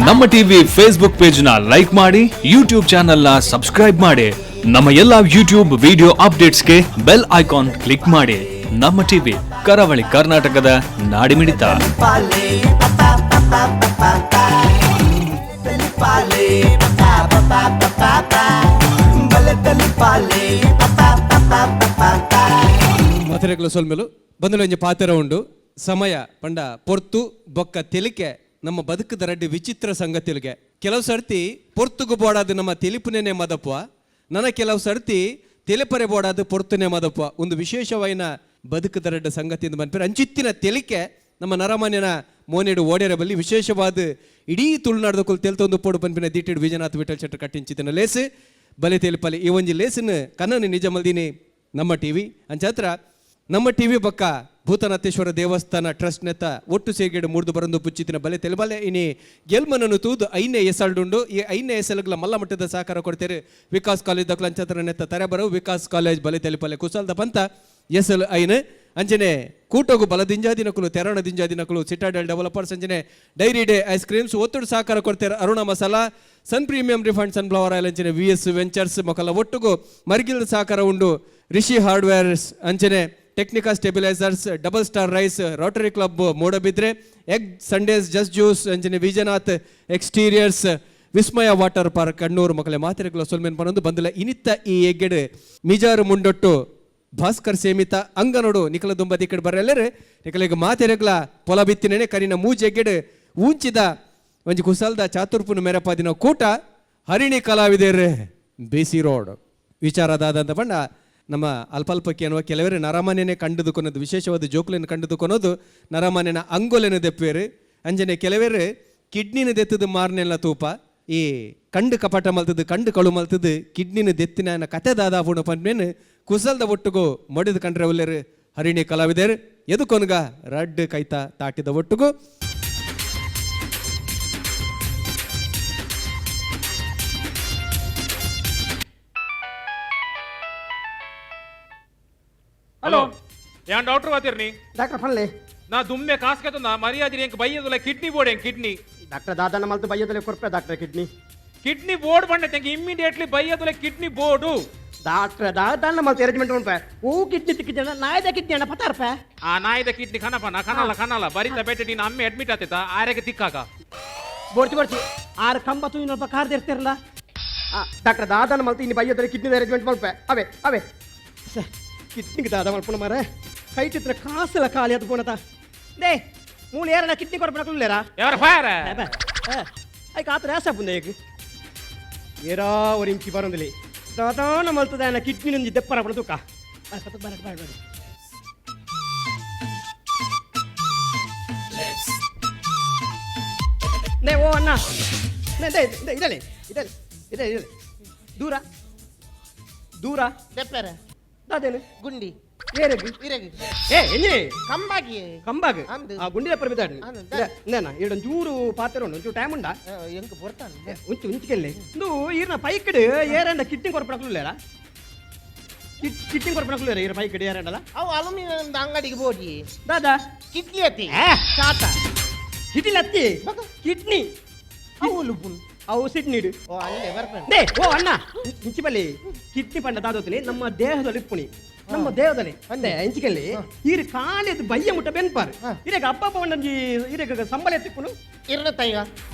ನಮ್ಮ TV Facebook page ನ like ಮಾಡಿ, ಯೂಟ್ಯೂಬ್ ಚಾನೆಲ್ ನ ಸಬ್ಸ್ಕ್ರೈಬ್ ಮಾಡಿ. ನಮ್ಮ ಎಲ್ಲಾ ಯೂಟ್ಯೂಬ್ ವಿಡಿಯೋ ಅಪ್ಡೇಟ್ಸ್ಗೆ ಬೆಲ್ ಐಕಾನ್ ಕ್ಲಿಕ್ ಮಾಡಿ. ನಮ್ಮ ಟಿವಿ, ಕರಾವಳಿ ಕರ್ನಾಟಕದ ನಾಡಿಮಿಡಿತ. ಮಥುರೆಗಳ ಸೊಲ್ಮೆಲು ಬಂದಳು ಒಂಜಿ ಪಾತೆರ ಉಂಡು. ಸಮಯ ಪಂಡ ಪೊರ್ತು ಬೊಕ್ಕ ತೆಲಿಕೆ ನಮ್ಮ ಬದುಕದ ರಡ್ಡಿ ವಿಚಿತ್ರ ಸಂಗತಿಲಿಗೆ. ಕೆಲವು ಸರ್ತಿ ಪೊರ್ತುಗು ಬೋಡಾದ ನಮ್ಮ ತೆಲಿಪುನೇ ಮದಪ್ಪ ನನ್ನ, ಕೆಲವು ಸರ್ತಿ ತೆಲಿಪರೆ ಬೋಡಾದ ಪೊರ್ತುನೆ ಮದಪ್ಪ. ಒಂದು ವಿಶೇಷವಾಯಿನ ಬದುಕದ ರಡ್ಡ ಸಂಗತಿ ಎಂದು ಮನ್ಪೇರು. ಅಂಚಿತ್ತಿನ ತೆಲಿಕೆ ನಮ್ಮ ನರಮಾನ್ಯನ ಮೋನೆಡು ಓಡೇರ ಬಲ್ಲಿ. ವಿಶೇಷವಾದ ಇಡೀ ತುಳುನಾಡ್ದ ಕುಲ್ ತೆಲ್ತೊಂದು ಪೋಡು ಪನ್ಪಿನ ದಿಟ್ಟಿಡು ವಿಜಯನಾಥ್ ವಿಠಲ್ ಶೆಟ್ಟರ್ ಕಟ್ಟಿಂಚಿತ್ತಿನ ಲೇಸ್ ಬಲೆ ತೆಲಿಪಲಿ. ಈ ಒಂಜಿ ಲೇಸನ್ ಕನ್ನನ ನಿಜ ಮಲ್ದಿನಿ ನಮ್ಮ ಟಿವಿ. ಅಂಚಾತ್ರ ನಮ್ಮ ಟಿವಿ ಬಕ್ಕ ಭೂತನಾಥೇಶ್ವರ ದೇವಸ್ಥಾನ ಟ್ರಸ್ಟ್ ನೆತ್ತ ಒಟ್ಟು ಸೇಗೇಡು ಮೂರ್ದು ಬರಂದು ಪುಚ್ಚಿತಿನ ಬಲೆ ತೆಲಬಲೆ. ಇನಿ ಗೆಲ್ಮನನ್ನು ತೂದು ಐನೇ ಎಸಲ್ಡುಂಡು. ಈ ಐನೇ ಎಸಲ್ಗಳ ಮಲ್ಲ ಮಟ್ಟದ ಸಹಕಾರ ಕೊಡ್ತೇವೆ ವಿಕಾಸ್ ಕಾಲೇಜ್ ದಕ್ಲ. ಅಂಚಾತ್ರ ನೆತ್ತ ತರೆಬರವು ವಿಕಾಸ್ ಕಾಲೇಜ್ ಬಲೆ ತೆಲಿಪಲೆ ಕುಸಲ್ದ ಪಂತ ಎಸಲ್ ಐನ್. ಅಂಚನೆ ಕೂಟಗು ಬಲ ದಿಂಜಾದಿನಕುಲು, ತೆರಣ ದಿಂಜಾದಿನಕುಲು ಸಿಟಾಡೆಲ್ ಡೆವಲಪರ್ಸ್, ಅಂಚನೆ ಡೈರಿ ಡೇ ಐಸ್ ಕ್ರೀಮ್ಸ್. ಒತ್ತಡು ಸಹಕಾರ ಕೊಡ್ತಾರೆ Aruna masala, Sun premium refined sunflower oil, ಅಂಚನೆ ವಿ ಎಸ್ ವೆಂಚರ್ಸ್ ಮೊಕಲ. ಒಟ್ಟುಗು ಮರ್ಗಿಲ್ ಸಹಕಾರ ಉಂಡು ರಿಷಿ ಹಾರ್ಡ್ವೇರ್ಸ್, ಅಂಚನೆ Technica stabilisers, double star rice, Rotary club Moodbidri, egg Sundays just juice, ಅಂಚನೆ ವಿಜಯನಾಥ್ ಎಕ್ಸ್ಟೀರಿಯರ್ಸ್, ವಿಸ್ಮಯ ವಾಟರ್ ಪಾರ್ಕ್ ಕಣ್ಣೂರು ಮಕ್ಕಳ ಮಾತೆರೆಗಳ ಸೊಲ್ಮೆನ್ ಪನೊಂದು ಬಂದಿಲ್ಲ. ಇನಿತ್ತ ಈ ಎಗ್ಗೆಡ್ ಮಿಜಾರು ಮುಂಡೊಟ್ಟು ಭಾಸ್ಕರ್ ಸೇಮಿತ ಅಂಗನೋಡು ನಿಕಲ ದುಂಬ ದಿಕ್ಕಡ್ ಬರಲ್ಲರೆ. ನಿಕಲಿಗೆ ಮಾತೆರೆಗ್ಲ ಪೊಲ ಬಿತ್ತಿನೇ ಕರಿನ ಮೂಜೆಗ್ಗೆಡ್ ಊಂಚಿದ ಒಂಜಿ ಕುಸಲ್ದ ಚಾತುರ್ಪುನ ಮೆರಪಾದಿನ ಕೂಟ ಹರಿಣಿ ಕಲಾವಿದರ್ ಬಿ ಸಿ ರೋಡ್. ವಿಚಾರದಾದಂತ ಬಣ್ಣ ನಮ್ಮ ಅಲ್ಪಲ್ಪಕ್ಕೆ ಅನ್ನುವ ಕೆಲವರು ನರಮಾನ್ಯನೇ ಕಂಡುದುಕೊನೋದು, ವಿಶೇಷವಾದ ಜೋಕುలను ಕಂಡುದುಕೊನೋದು ನರಮಾನ್ಯನ ಅಂಗೋಲೆನ ದೆಪ್ಪೇರು. ಅಂಜನೆ ಕೆಲವರು ಕಿಡ್ನಿನ ದೆತ್ತದ ಮಾರ್ನೆಲ್ಲ ತೂಪ. ಈ ಕಂಡು ಕಪಾಟ ಮಲ್ತದ್ದು, ಕಂಡು ಕಳು ಮಲ್ತದ್ದು, ಕಿಡ್ನಿನ ದೆತ್ತಿನ ಕತೆ ದಾದಾಪುಣ ಪನ್ಮೇನು ಕುಸಲ್ದ ಒಟ್ಟುಗು ಮಡಿದ ಕಂಡ್ರೆ ಒಲ್ಲೆರು ಹರಿಣಿ ಕಲಾವಿದರು. ಎದುಕೊನ್ಗ ರಡ್ಡು ಕೈತ ತಾಟಿದ ಒಟ್ಟುಗು. ಹಲೋ, ಯಾನ್ ಡಾಕ್ಟರ್ ವಾತಿರ್ನಿ? ಡಾಕ್ಟರ್ ಪನ್ಲೆ. ನಾ ದುಮ್ಮೆ ಕಾಸ್ ಕೆತ್ತುನ ಮರ್ಯಾದೆ ಎಂಕ್ ಬೈಯದುಲ ಕಿಡ್ನಿ ಬೋರ್ಡ್ ಎಂಕ್ ಕಿಡ್ನಿ. ಡಾಕ್ಟರ್ ದಾದನ ಮಲ್ತು ಬಯ್ಯದಲೆ ಕೊರ್ಪೆ ಡಾಕ್ಟರ್ ಕಿಡ್ನಿ. ಕಿಡ್ನಿ ಬೋರ್ಡ್ ಬಂಡೆ ತೆಂಗೆ ಇಮ್ಮಿಡಿಯೇಟ್ಲಿ ಬೈಯದುಲ ಕಿಡ್ನಿ ಬೋರ್ಡು. ಡಾಕ್ಟರ್ ದಾದನ ಮಲ್ತು ಅರೇಂಜ್ಮೆಂಟ್ ಉಂಟೆ. ಓ ಕಿಡ್ನಿ ತಿಕ್ಕಿದ್ದೆ, ನಾಯ್ದ ಕಿಡ್ನಿ ಅಣ್ಣ ಪತಾರ್ಪೆ. ಆ ನಾಯಿದ ಕಿಡ್ನಿ ಖನಪ ನಾ ಖನಲ್ಲ ಖನಲ್ಲ ಬರಿತ ಬೆಟ್ಟೆ ನೀನು ಅಮ್ಮೆ ಅಡ್ಮಿಟ್ ಆತೈತ ಆರೆಗೆ ತಿಕ್ಕಾಕ. ಬೋರ್ಚಿ ಬೋರ್ಚಿ ಆರು ಕಂಬ ತುಯಿ ಕಾರ್ ಇರ್ತಿರಲ್ಲ. ಡಾಕ್ಟರ್ ದಾದನ ಮಲ್ತು ಇನ್ನು ಬಯ್ಯದಲೆ ಕಿಡ್ನಿ ಅರೇಂಜ್ಮೆಂಟ್ ಮಲ್ಪೆ. ಅವೇ ಅವೇ ಸರ್ ಕಿಡ್ನಿಗೆ ದಾದ ಮಲ್ಪುಣ ಮಾರ ಕೈ ಚಿತ್ರ ಕಾಸಲ ಖಾಲಿ ಅದು ಪೋಣತ they ಮೂಳು ಏರಣ ಕಿಡ್ನಿ ಕೊರ್ಪಣ ಕುಲ್ಲೇರಾ. ಯಾರ ಫೈರ್? ಐಕ್ ಆತರ ಆಸೆ ಪುಂದ ಏಕ್ ಏರಾ ஒரு ಇಂಚಿ ಬರೋದಿಲ್ಲ. ದಾದಾನ ಮಲ್ತದ ಕಿಡ್ನಿ ನಂಜಿ ದೆಪ್ಪರ ಪಣ ತೂಕ ಬರ ಬರ ಬರ. ನೇ ಓ ಅಣ್ಣ ನೇ they they ಇದಲೆ ಇದಲೆ ಇದೆ ಇದಲೆ ದೂರ ದೂರ. ದೆಪ್ಪೆರೆ. ದಾದೇನು? ಗುಂಡಿ. ಏರೆಗ್? ಇರೆಗ್. ಏ ಎಲ್ಲಿ? ಕಂಬಾಗಿ. ಕಂಬಾಗ್. ಅಂದು. ಆ ಗುಂಡಿ ದೆಪ್ಪರ ಬಿದ್ದಾಡಿ. ಅಂದು. ಇಂದೇನಾ ಈಡೊಂದು ಚೂರು ಪಾತ್ರೆ ಉಂಡು, ಒಂಚೂರು ಟೈಮ್ ಉಂಡಾ? ಎಂಕ್ ಪೊರ್ತಾನ. ಉಂಚು ಉಂಚಿಕೆಲ್ಲಿ ಇಂದು ಈರ್ನ ಪೈಕಡ್ ಏರಂಡ ಕಿಟ್ಟಿಂಗ್ ಕೊರ್ಪಣಕ್ಲು ಕಿಟ್ಟಿಂಗ್ ಕೊರ್ಪಣಕ್ಲು ಈರ ಪೈಕಡ್ ಏರಂಡಲ. ಅವು ಅಲುಮಿನಿಯಂ ಅಂಗಡಿಗೆ ಬೋಡಿ. ದಾದಾ? ಕಿಡ್ನಿ ಅತಿ. ಚಾತ. ಕಿಡ್ನಿ ಅತ್ತಿ, ಕಿಡ್ನಿ. ಅವು ಲುಪುನ್. ಅವು ಸಿಡ್ನಿಡು. ಓ ಅಲ್ಲೇ ಬರ್ಪೇನೆ. They ಓ ಅಣ್ಣ ಇಂಚಿಬಲ್ಲಿ ಕಿಡ್ನಿ ಪಂಡ ದಾದೋತಿನಿ ನಮ್ಮ ದೇಹದಲ್ಲಿ ಇಪ್ಪುಣಿ, ನಮ್ಮ ದೇಹದಲ್ಲಿ ಅಂದೆ ಇಂಚಿಕಲ್ಲಿ ಈರು ಕಾಲಿದ್ದು ಬಯ್ಯ ಮುಟ್ಟ ಬೆನ್ಪಾರು. ಇರೇಗ ಅಪ್ಪ ಒಂಜಿ ಇರೇಗ ಸಂಬಳ ಎತ್ತಿಪ್ಪುನು. ಇರ್ನತ್ತೈಗ.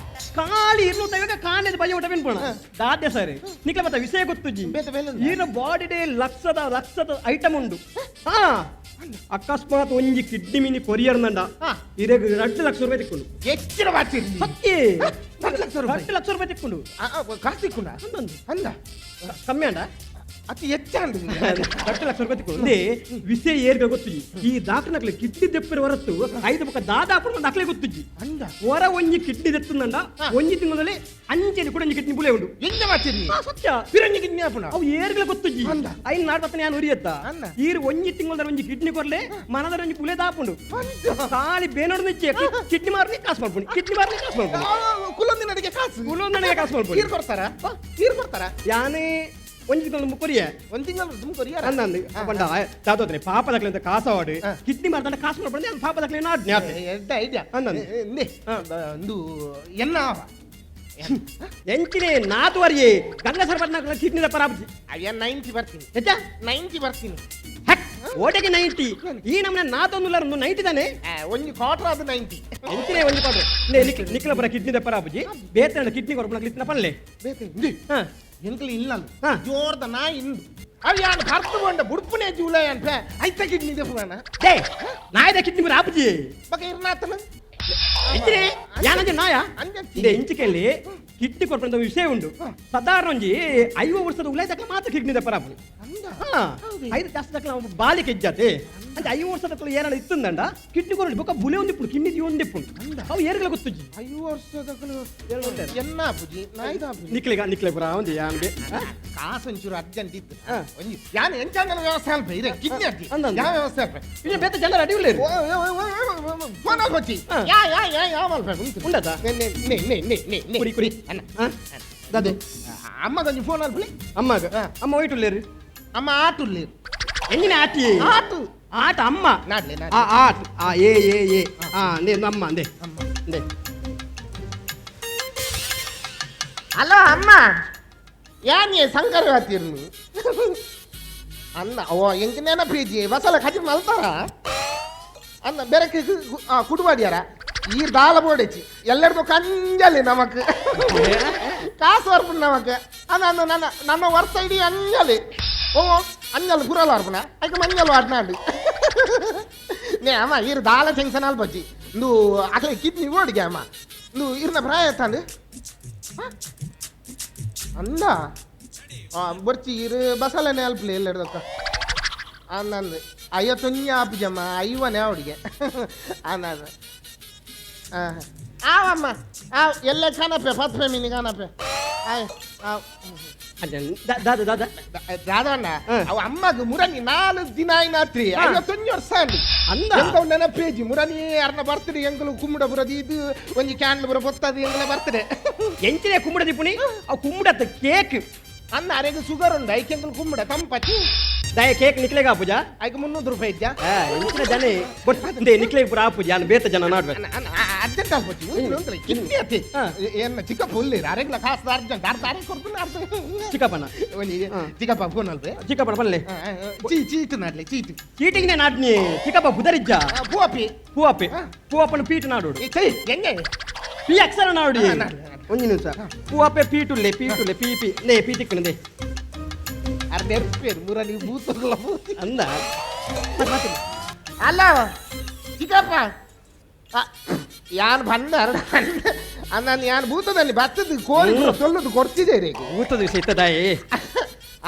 ಖಾಲಿ ಇರ್ನು ತೈವಾಗ ಕಾಲೇಜ್ ಬಯ್ಯ ಊಟ ಬೆನ್ಪೋಣ ದಾದ್ಯ ಸರ್ ನಿಕ್ಲೆ ಮತ್ತೆ ವಿಷಯ ಗೊತ್ತುಜ್ಜಿ. ಬೇತೆ ಬೇಲೆ. ಈರ ಬಾಡಿ ಲಕ್ಷದ ಲಕ್ಷದ ಐಟಮ್ ಉಂಡು. ಹಾ ಅಕಸ್ಮಾತ್ ಒಂಜಿ ಕಿಡ್ನಿ ಮಿನಿ ಕೊರಿಯರ್ ನಂಡ ಇರೆಗ್ 2 ಲಕ್ಷ ರೂಪಾಯಿ ತಿಕ್ಕೊಂಡು. ಎಚ್ಚಿನ ಬಾತಿರ್ನಿ. ಸತ್ಯ. 2 ಲಕ್ಷ ರೂಪಾಯಿ? 2 ಲಕ್ಷ ರೂಪಾಯಿ ತಿಕ್ಕೊಂಡು. ಕಾಸು ತಿಕ್ಕುಂಡ? ಅಂದೊಂದು. ಅಂದ. ಕಮ್ಮಿ ಅಂಡ. ಅತಿ ಹೆಚ್ಚಾಂಡು. 2 ಲಕ್ಷ ರೂಪಾಯಿ ತಿಕ್ಕೊಂಡು ಅಂದೇ ವಿಷಯ ಏರ್ಗ ಗೊತ್ತುಜಿ. ಈ ದಾಖಲೆ ಕಿಡ್ನಿ ದೆಪ್ಪಿನ ಹೊರತು ಐದು ಬೊಕ್ಕ ದಾದಾಪುರ ಒಂದು ದಾಖಲೆ ಗೊತ್ತುಜ್ಜಿ. ಅಂದ. ಹೊರ ಒಂಜಿ ಕಿಡ್ನಿ ದೆತ್ತುಂದಂಡ ಒಂಜಿ ತಿಂಗಳಲ್ಲಿ ಅಂಚೆನೆ ಕೂಡ ಒಂಜಿ ಕಿಡ್ನಿ ಬುಲೆ ಉಂಡು. ಎಂಜ ಬಾತಿರ್ನಿ? ಆ, ಸತ್ಯ. ಪಿರಂಗಿ ಕಿಡ್ನಿ ಆಪುಣ. ಅವು ಏರ್ಗಳ ಗೊತ್ತುಜ್ಜಿ. ಅಂದ. ಐನ್ ನಾಡ್ ಬತ್ತನೆ ಯಾನ್ ಉರಿಯತ್ತ. ಅಂದ. ಈರ್ ಒಂಜಿ ತಿಂಗಳದ ಒಂಜಿ ಕಿಡ್ನಿ ಕೊರ್ಲೆ ಮನದರ ಒಂಜಿ ಪುಲೆ ದಾಪುಂಡು. ಖಾಲಿ ಬೇನೋಡು ನಿಚ್ಚೆ ಕಿಡ್ನಿ ಮಾರ್ನಿ ಕಾಸು ಮಾಡ್ಪುಣಿ, ಕಿಡ್ನಿ ಮಾರ್ನಿ ಕಾಸು ಮಾಡ್ಪುಣಿ. ಕುಲೊಂದಿನಡಿಗೆ ಕಾಸು. ಕುಲೊಂದಿನಡಿಗೆ ಕಾಸು ಮಲ್ಪುಣಿ. ನೀರು ಕೊಡ್ತಾರಾ? ನೀರು ಕೊಡ್ತಾರಾ? ಯಾನೇ. ಒಂಜಿ ತಿಂಗಳು ಕೊರಿಯೆ. ಒಂದ್ ತಿಂಗಳು ದುಮ್ ಕೊರಿಯರ. ಅಂದಂದು ಪಂಡ ದಾದೋದ್ರೆ ಪಾಪ ದಕ್ಲೆ ಕಾಸವಾಡು ಕಿಡ್ನಿ ಮಾರ್ದಂಡ ಕಾಸು ಮಾಡ್ಬಂದೆ ಪಾಪ ದಕ್ಲೆ ನಾಡ್ನೆ ಆತೆ. ಎಡ್ಡ ಐಡಿಯಾ. ಅಂದಂದು. ಇಂದೆ ಒಂದು ಎನ್ನ ಆವ. ಎಂಚಿನೆ ನಾತುವರಿಯೇ ಗಂಗಸರ ಪಟ್ನ ಕಿಡ್ನಿ ಪರಾಬಜಿ. ಅಯ್ಯ 90 ಬರ್ತೀನಿ. ಹೆಚ್ಚ? 90 ಬರ್ತೀನಿ. ಹಕ್ ಓಟೆಗೆ 90 ಈ ನಮ್ಮನೆ ನಾತೊಂದುಲ್ಲ 90 ತಾನೆ. ಒಂಜಿ ಕ್ವಾರ್ಟರ್ ಅದು 90. ಎಂಚಿನೆ ಒಂಜಿ ಕ್ವಾರ್ಟರ್ ನೇ ನಿಕ್ಲ ಪರ ಕಿಡ್ನಿ ಪರಾಬಜಿ ಬೇತನ ಕಿಡ್ನಿ ಕೊರಪಣ ಕಿಡ್ನಿ ಪನ್ಲೆ. ಬೇತೆ ಇಂದೆ ಹಾ ಎಂಕಲ ಇಲ್ಲ. ಹಾ. ಜೋರ್ದ ನಾ ಇಂದು ಅವ್ ಯಾನ್ ಭರ್ತು ಕೊಂಡ ಬುಡ್ಪುನೆ ಜೂಲೈ ಅನ್ಪೆ ಐತ ಕಿಡ್ನಿ ದೆಪ್ಪುವನ. ಡೇ ನಾಯದ ಕಿಡ್ನಿ ಪರ ಆಬಜಿ. ಬಕ ಇರ್ನಾತನ. ಎಂಚಿನೆ ಯಾನಂಜೆ ನಾಯ. ಅಂಜೆ. ಇಂದೆ ಇಂಚಿಕೆಲ್ಲಿ ಕಿಡ್ನಿ ಕೊರಪಣ ವಿಷಯ ಉಂಡು ಸಾಧಾರಣ ಒಂಜಿ 50 ವರ್ಷದ ಉಲೈ ದಕ್ಲ ಮಾತ್ರ ಕಿಡ್ನಿ ದೆಪ್ಪರಾಪುನಿ. ಅಂದ. ಹಾ ಐದು ಜಾಸ್ತಿ ದಕ್ಲ ಬಾಲಿಕೆ ಇಜ್ಜಾತೆ ಅಂಚೆ 50 ವರ್ಷದ ದಕ್ಲ ಏನಾರ ಇತ್ತಂದಂಡ ಕಿಡ್ನಿ ಕೊರಡಿ ಬೊಕ್ಕ ಬುಲೆ ಒಂದಿಪ್ಪುಂಡು ಕಿಡ್ನಿ ಒಂದಿಪ್ಪುಂಡು ಅವು ಏರ್ಗಲ ಗೊತ್ತುಜ್ಜಿ. 50 ವರ್ಷದಕಲು ಎನ್ನ ಪುಜಿ ನಾಯ್ದ ಪುಜಿ. ನಿಕ್ಲೆಗ ನಿಕ್ಲೆ ಪುರ ಒಂಜಿ ಯಾನ್ ಬೆ ಕಾಸಂಚೂರು ಅರ್ಜೆಂಟ್ ಇತ್ತು. ಹಾ. ಒಂಜಿ ಯಾನ್ ಎಂಚಾಂಗಲ ವ್ಯವಸ್ಥೆ ಅಲ್ಪ ಇದೆ ಕಿಡ್ನಿ ಅರ್ಜಿ. ಅಂದಂದು. ಯಾವ ವ್ಯವಸ್ಥೆ ಅಲ್ಪ ಇನ್ನು ಬೇತೆ ಜನರ ಅಡಿ ಉಲ್ಲೇರು. ಫೋನ್ ಹಾಕೋಚಿ. ಹಾ. ಯಾ ಯಾ ಯಾ ಯಾ ಮಲ್ಪ ಉಂಟು. ಉಂಡತಾ? ನೆ ನೆ ನೆ ನೆ ನೆ ನೆ ನೆ. ಕುರಿ ಕುರಿ. ಅಣ್ಣ. ಹಾ ದಾದೆ. ಅಮ್ಮಗೊಂಜಿ ಫೋನ್ ಅಲ್ಪಲಿ. ಅಮ್ಮಗ. ಹಾ. ಅಮ್ಮ ಒಯ್ಟ್ ಉಲ್ಲೇರು. ಅಮ್ಮ ಆಟು ಉಲ್ಲೇರು. ಎಂಜಿನ ಆಟಿ. ಆಟು. ಆಟ ಅಮ್ಮ. ನಾಡ್ಲೆ, ನಾಡ್ಲೆ. ಆ ಆಟ್ ಆ ಎ ಎ ಎ ಆ ಅಂದೆ ಅಮ್ಮ ಅಂದೆ ಅಮ್ಮ. ಅಂದೆ. ಹಲೋ ಅಮ್ಮ ಯಾನ್ ಸಂಕರ ಹತ್ತಿರ್ನು ಅನ್ನ ಓ ಎಂಕ್ ನೆನಪೀಜಿ ಬಸಲ ಖಜಿ ಮಲ್ತಾರ ಅನ್ನ ಬೆರಕೆ ಕುಡುವಾಡಿಯಾರ ಈ ದಾಲ ಬೋಡೆಚಿ ಎಲ್ಲರದು ಕಂಜಲಿ ನಮಕ್ ಕಾಸು ವರ್ಪುಂಡು ನಮಕ್ ಅನ್ನ ಅನ್ನ ನನ್ನ ನನ್ನ ವರ್ಷ ಇಡೀ ಅಂಜಲಿ ಓ ಅಂಜಲ್ ಪುರಲ ವರ್ಪುಣ ಐಕ ಮಂಜಲ್ ವಾಡ್ನಾಡು ನೇ ಅಮ್ಮ ಈರ್ ದಾಲ ಟೆನ್ಷನ್ ಅಲ್ಪಚ್ಚಿ ಇಂದು ಅಕಲೆ ಕಿಡ್ನಿ ಓಡಿಗೆ ಅಮ್ಮ ಇಂದು ಇರ್ನ ಪ್ರಾಯ ಎತ್ತಂಡು ಅಂದ ಬೊರ್ಚಿ ಇರು ಬಸಲನೆ ಅಲ್ಪಲೆ ಎಲ್ಲೆಡ್ದಕ್ಕ ಅಂದಂದು 51 ಆಪುಜಮ್ಮ 50 ಅವಡಿಗೆ ಅಂದಂದು ಆವಮ್ಮ ಆ ಎಲ್ಲ ಕಾಣಪೆ ಪತ್ಪೆ ಮೀನಿ ಕಾಣಪೆ ಆಯ್ ಆವ್. ಅಂದೆ ದಾದ ದಾದ ದಾದಣ್ಣ ಹಾ. ಅವ ಅಮ್ಮಗ್ ಮುರನಿ 4 ದಿನ ಆಯ್ನಾತ್ರಿ 51 ವರ್ಷ ಅಂಡಿ. ಅಂದ? ಎಂತ ನೆನಪೇಜಿ ಮುರನಿ ಅರ್ನ ಬರ್ತಡೆ ಎಂಕಲು ಕುಮ್ಮಡ ಬುರದಿ ಇದು ಒಂಜಿ ಕ್ಯಾಂಡ್ಲ್ ಬುರ ಬೊತ್ತದು ಎಂಕಲ ಬರ್ತಡೆ. ಎಂಚಿನೆ ಕುಂಬುಡ ದಿಪ್ಪುನಿ ಅವು ಕುಂಬುಡತ್ತ ಕೇಕ್. ಅನ್ನ ಅರೆಗ್ ಸುಗರ್ ಉಂಡು ಐಕ್ ಎಂಕಲು ಕುಮ್ಮಡ ತಂಪತಿ. ದಯ ಕೇಕ್ ನಿಕ್ಲೆಗ ಆಪುಜ. ಐಕ್ 300 ರೂಪಾಯಿ ಇದ್ಯಾ. ಎಂಚಿನ ಜನ ಬಟ್ ಅಂದೆ ನಿಕ್ಲೆ ಪುರ ಆಪುಜ ಯಾನ್ ಬೇತ ಜನ ನಾಡ್ವೆ. ಅರ್ಜೆಂಟ್ ಆಲ್ಪಚ್ಚಿ ಉಂಟು ಉಂಟು ಕಿಡ್ನಿ ಅತಿ. ಹಾ. ಏನ ಚಿಕ್ಕಪ್ಪ ಉಲ್ಲಿರ ಅರೆಗ್ಲ ಕಾಸು ಅರ್ಜೆಂಟ್ ಅರ್ಧ ಅರೆ ಕೊಡ್ತು ಅರ್ಧ. ಚಿಕ್ಕಪ್ಪನ. ಒಂಜಿ ಹಾ. ಚಿಕ್ಕಪ್ಪ ಫೋನ್ ಅಲ್ವೇ. ಚಿಕ್ಕಪ್ಪನ ಪಲ್ಲೆ. ಚೀಟು ನಾಡ್ಲೆ ಚೀಟು. ಚೀಟಿಂಗ್ನೆ ನಾಡ್ನಿ ಚಿಕ್ಕಪ್ಪ ಪುದರಿಜ್ಜ. ಪೂವಪಿ. ಪೂವಪ್ಪೆ. ಹಾ. ಪೂವಪ್ಪನ ಪೀಟ್ ನಾಡೋಡು. ಚೈ ಹೆಂಗೆ. ಪಿ ಅಕ್ಷರ ನಾಡಿ. ಹಾ, ನಾಡ್ಲೆ, ನಾಡ್ಲೆ. ಒಂಜಿ ನಿಮಿಷ ಪೂವಪ್ಪೆ ಪೀಟುಲ್ಲೆ ಪೀಟುಲ್ಲೆ ಪಿ ಪಿ ನೇ ಪಿ ತಿಕ್ಕಣದೆ. ಅರ್ಧ ನೆರ್ಪೇರು ಮುರನಿ ಭೂತಲ್ಲ ಭೂತಿ. ಅಂದ ಅಲ್ಲ ಚಿಕ್ಕಪ್ಪ ಯಾನ್ ಬಂದ ಅನ್ನ ಯಾನ್ ಭೂತದಲ್ಲಿ ಬತ್ತದ ಕೋರಿ ಪೂರ ತೊಲ್ಲುದು ಕೊಡ್ತಿದೆ ರೀ. ಊತದ ವಿಷಯ ಇತ್ತದಾಯೇ.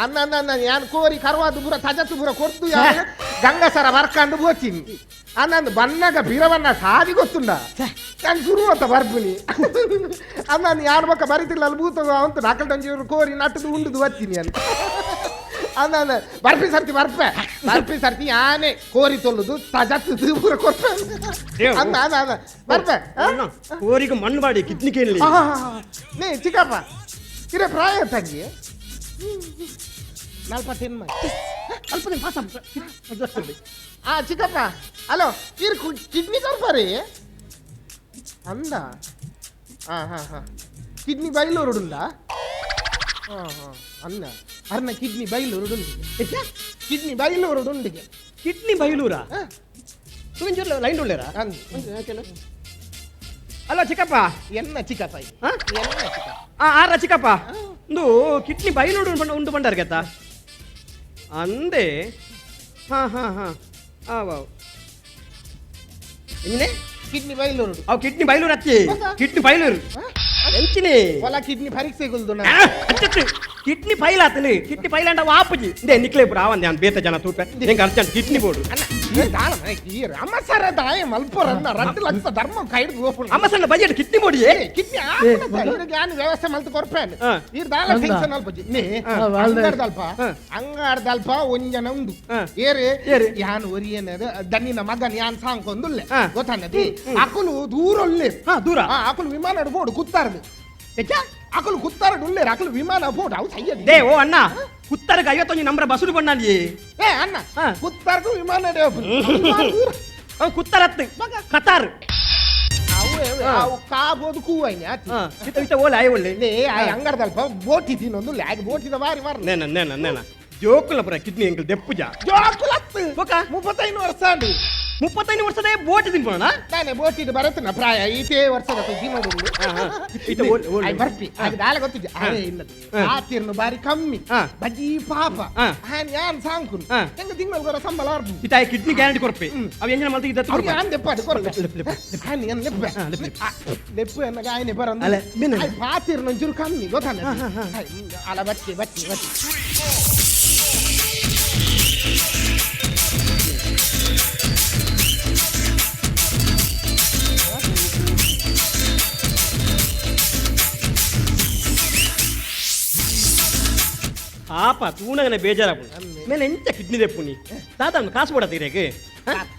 ಅನ್ನ ಅನ್ನ ಯಾನ್ ಕೋರಿ ಕರ್ವಾದು ಪೂರ ತಜತ್ತು ಪೂರ ಕೊಡ್ತು ಯಾನ್ ಗಂಗಸರ ಬರ್ಕಂಡು ಬೋಚಿನಿ ಅನ್ನಂದು ಬನ್ನಗ ಬೀರವನ್ನ ಸಾದಿ ಗೊತ್ತುಂಡ ನಾನು ಶುರು ಅಂತ ಬರ್ಪುನಿ ಅನ್ನ ಯಾನ್ ಬಕ್ಕ ಬರಿತಿಲ್ಲ ಅಲ್ಲಿ ಭೂತ ಅವಂತು ನಾಕಲ್ ಕೋರಿ ನಟ್ಟದು ಉಂಡುದು ಬತ್ತೀನಿ ಅಂತ ಅನ್ನ ಬರ್ಪಿ ಸರ್ತಿ ಬರ್ಪೆ ಬರ್ಪಿ ಸರ್ತಿ ಯಾನೆ ಕೋರಿ ತೊಲ್ಲುದು ತಜತ್ತು ಪೂರ ಕೊರ್ಪೆ ಅನ್ನ ಅನ್ನ ಅನ್ನ ಬರ್ಪೆ ಆ? ಕೋರಿಗೆ ಮಣ್ಣು ಬಾಡಿ ಕಿಡ್ನಿ ಕೇಳಲಿ. ಆ, ನೇ ಚಿಕ್ಕಪ್ಪ ಇರೇ ಪ್ರಾಯ ತಂಗಿ ನಾಲ್ಪತ್ತೇನು ಅಲ್ಪ ದಿನ ಪಾಸ್ ಆಗ್ತದೆ. ಆ ಚಿಕ್ಕಪ್ಪ ಹಲೋ ಇರ್ ಕಿಡ್ನಿ ಕೊರ್ಪರಿ ಅಂದ ಹಾ ಹಾ ಹಾ ಕಿಡ್ನಿ ಬೈಲೂರುಡುಂದ ಹಾ ಹಾ ಅನ್ನ ಅರ್ನ ಕಿಡ್ನಿ ಬೈಲೂರುಡುಂಡಿಗೆ ಕಿಡ್ನಿ ಬೈಲೂರುಡುಂಡಿಗೆ. ಕಿಡ್ನಿ ಬೈಲೂರ. ಹಾ. ಸುಂಜೂರ್ ಲೈನ್ ಉಳ್ಳೇರಾ. ಅಂದ್ ಅಲ್ಲ ಚಿಕ್ಕಪ್ಪ. ಎನ್ನ ಚಿಕ್ಕಪ್ಪ ಇದು? ಹಾ? ಎನ್ನ ಚಿಕ್ಕಪ್ಪ. ಆ ಆರ ಚಿಕ್ಕಪ್ಪ ಒಂದು ಕಿಡ್ನಿ ಬೈಲೂರು ಉಂಡು ಉಂಡು ಬಂಡಾರ ಗೆತ್ತಾ ಅಂದೆ ಹಾ ಹಾ ಹಾ ಆ ವಾವ್ ಎಂಜಿನೆ ಕಿಡ್ನಿ ಬೈಲೂರುಡು. ಅವು ಕಿಡ್ನಿ ಬೈಲೂರು ಅತ್ತಿ ಕಿಡ್ನಿ ಬೈಲೂರು ಎಂಚಿನೆ ಒಲ ಕಿಡ್ನಿ ಪರೀಕ್ಷೆ ಗುಲ್ದು ಆ, ಅಚ್ಚತ್ತು ಕಿಡ್ನಿ ಫೈಲ್ ಆತನಿ ಕಿಡ್ನಿ ಫೈಲ್ ಅಂಡ ವಾಪುಜಿ ಇಂದೆ ನಿಕ್ಲೆ ಪುರ ಆವಂದೆ ಅಂತ ಬೇತ ಜನ ತೂಪೆ ಎಂಕ್ ಅರ್ಜೆಂಟ್ ಕಿಡ್ನಿ ಬೋಡು. ಅಣ್ಣ ಈ ರಾಮಸರ ದಾಯ ಮಲ್ಪುರನ್ನ 2 ಲಕ್ಷ ಧರ್ಮ ಕೈಡ್ ಗೋಪುಣ. ಅಮ್ಮ ಸಣ್ಣ ಬಜೆಟ್ ಕಿಡ್ನಿ ಬೋಡಿ. ಕಿಡ್ನಿ ಯಾನ್ ವ್ಯವಸ್ಥೆ ಮಲ್ತು ಕೊರ್ಪೇನ್. ಹಾ. ಈರ್ ದಾಲ ಟೆನ್ಷನ್ ಅಲ್ಪಜಿ ನೇ ಅಂಗಾಡ್ದಲ್ಪ ಅಂಗಾಡ್ದಲ್ಪ ಒಂಜನ ಉಂಡು. ಹಾ. ಏರು ಏರು? ಯಾನ್ ಒರಿಯನದು ದನ್ನಿನ ಮಗನ್ ಯಾನ್ ಸಾಂಕೊಂದುಲ್ಲೆ ಹಾ. ಗೊತ್ತಾನದಿ ಅಕುಲು ದೂರ ಉಲ್ಲೆ. ಹಾ, ದೂರ. ಅಕುಲು ವಿಮಾನ ಬೋಡು ಕುತ್ತಾರದು. ಅಕಲು ಕುತ್ತಾರ ಡುಲ್ಲೇರು ಅಕಲು ವಿಮಾನ ಬೋಟ್ ಅವು ಸಯ್ಯದಿ. They ಓ ಅಣ್ಣ, ಕುತ್ತರ್ಗ 51 ನಂಬರ್ ಬಸುಡು ಬಣ್ಣಾಲಿ. ಏ ಅಣ್ಣ, ಕುತ್ತಾರ್ಗು ವಿಮಾನ ಅವು ಕುತ್ತರತ್ ಕತಾರ್. ಅವು ಅವು ಕಾಬೋದು ಕೂವೈನಿ ಆತಿ. ಇತ್ತ ಇತ್ತ ಓಲೆ ಆಯ್ ಒಳ್ಳೆ. ಲೇ ಆ ಅಂಗಡದಲ್ಪ ಬೋಟಿ ತಿನ್ನೊಂದು ಲ್ಯಾಗ್ ಬೋಟಿದ ಬಾರಿ ಮಾರ್ರೆ. ನೇನ ನೇನ ನೇನ ಜೋಕುಲ ಪುರ ಕಿಡ್ನಿ ಎಂಕಲ್ ದೆಪ್ಪುಜ. ಜೋಕುಲತ್ತು. ಬೊಕ? 35 ವರ್ಷ ಆಂಡು. 35 ವರ್ಷದ ಬೋಟಿ ತಿನ್ಪೋಣ. ತಾನೆ ಬೋಟಿದ ಬರತ್ತನ ಪ್ರಾಯ ಈತೇ ವರ್ಷದ ತಿನ್ನೋದು. ಇತ್ತ ಓಲ್ ಓಲ್. ಆಯ್ ಬರ್ಪಿ ಅದು ದಾಲ ಗೊತ್ತಿದ್ದೆ ಅದೇ ಇಲ್ಲದ ಆ ತೀರ್ನು ಬಾರಿ ಕಮ್ಮಿ ಬಜಿ ಪಾಪ ಆನ್ ಯಾನ್ ಸಾಂಕುನು ಹೆಂಗ ತಿಂಗಳು ಗೊರ ಸಂಬಳ ಅರ್ಪು. ಇತ್ತ ಕಿಡ್ನಿ ಗ್ಯಾರಂಟಿ ಕೊರ್ಪೆ ಅವ ಎಂಜನ ಮಲ್ತ ಇದ್ದ. ಅವ್ರಿಗೆ ಆನ್ ದೆಪ್ಪ ಅದು ಕೊರ್ಪೆ ಆನ್ ಏನ್ ಲೆಪ್ಪ ಲೆಪ್ಪು ಎನ್ನಗ ಆಯ್ನೆ ಬರಂದು. ಅಲ್ಲ, ಮಿನ. ಆಯ್ ಪಾತಿರ್ನು ಒಂಚೂರು ಕಮ್ಮಿ ಗೊತ್ತಾನ. ಅಲ್ಲ ಬಚ್ಚಿ ಬಚ್ಚಿ ಬಚ್ಚಿ. ಪಾಪ ತೂನಗನೆ ಬೇಜಾರಾಪುಂಡು ಮೇಲೆ ಎಂಚ ಕಿಡ್ನಿ ದೆಪ್ಪುನಿ ತಾತ ಕಾಸು ಕೊಡ ತೀರೇಗೆ.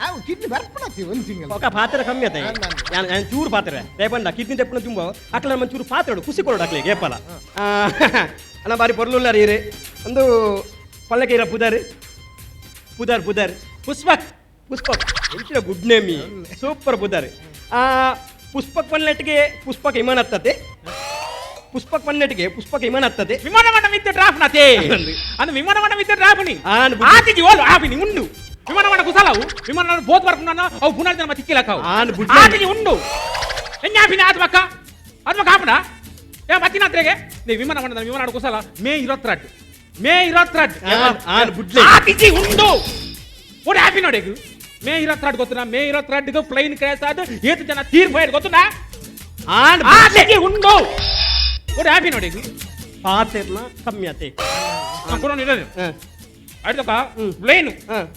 ಅವು ಕಿಡ್ನಿ ಬರ್ಪಣತಿ ಒಂದು ತಿಂಗಳು. ఒక ಪಾತ್ರೆ ಕಮ್ಮಿ ಆತ. ಯಾನ್ ಚೂರು ಪಾತ್ರೆ ರೇಪಂಡ ಕಿಡ್ನಿ ತೆಪ್ಪುನ ತುಂಬ ಅಕ್ಲ ನಮ್ಮ ಚೂರು ಪಾತ್ರೆ ಖುಷಿ ಕೊಡೋಡು ಅಕ್ಲಿಗೆ ಏಪಲ. ಅಣ್ಣ ಬಾರಿ ಪೊರ್ಲುಲ್ಲಾರ ಈರೆ ಒಂದು ಪಳ್ಳಕೀರ ಪುದಾರ್ ಪುದಾರ್ ಪುದಾರ್ ಪುಷ್ಪಕ್. ಪುಷ್ಪಕ್ ಎಂಚಿನ ಗುಡ್ ನೇಮ್, ಸೂಪರ್ ಪುದಾರ್. ಪುಷ್ಪಕ್ ಪನ್ನೆಟ್ಟಿಗೆ ಪುಷ್ಪಕ್ ವಿಮಾನ ಹತ್ತದೆ, ಪುಷ್ಪಕ್ ಪನ್ನೆಟ್ಟಿಗೆ ಪುಷ್ಪಕ್ ವಿಮಾನ ಹತ್ತದೆ. ವಿಮಾನ ಮಣ್ಣ ಮಿತ್ತ ಡ್ರಾಫ್ ನಾತೆ ಅಂದು ವಿಮಾನ ಮಣ್ಣ ಮಿತ್ತ ಡ್ರಾಫ್ ನಿ ಆನ್ ಬುದ್ಧಿ. ಆತಿಜಿ ಓಲು ಆಪಿನಿ ಉಂಡು ವಿಮಾನ ಮಣ್ಣ ಕುಸಲಾವು ವಿಮಾನ ಬೋತ್ ಬರ್ಪುನ ಅವು ಪುನರ್ ಜನ ತಿಕ್ಕಿಲಕ ಅವು. ಆನ್ ಬುದ್ಧಿ. ಆತಿಜಿ ಉಂಡು ಎಂಜಾಪಿನ ಆತ್ಮಕ್ಕ ಆತ್ಮಕ್ಕ ಆಪುನ ಏ ಮತ್ತಿನಾತ್ರೆಗೆ ನೀ ವಿಮಾನ ಮಣ್ಣದ ವಿಮಾನ ಕುಸಲ ಮೇ 22 ಮೇ 22. ಆನ್ ಆನ್ ಬುಡ್ಲೆ. ಆತಿಜಿ ಉಂಡು ಓಡಿ ಆಪಿ ನೋಡೇಗು ಮೇ 22 ಗೊತ್ತುನಾ? ಮೇ 22 ಪ್ಲೇನ್ ಕ್ರಾಶ್ ಆದ ಏತು ಜನ ತೀರ್ ಪೋಯರ್ ಗೊತ್ತುನಾ? ಆನ್ ಬುಡ್ಲೆ. ಆತಿಜಿ ಉಂಡು ಓಡಿ ಆಪಿ ನೋಡೇಗು ಪಾತೆರ್ನ ಕಮ್ಮಿ ಆತೆ. ಕೊಡೋಣ ಇರೋದು ಅಡ್ದಕ್ಕ ಪ್ಲೇನ್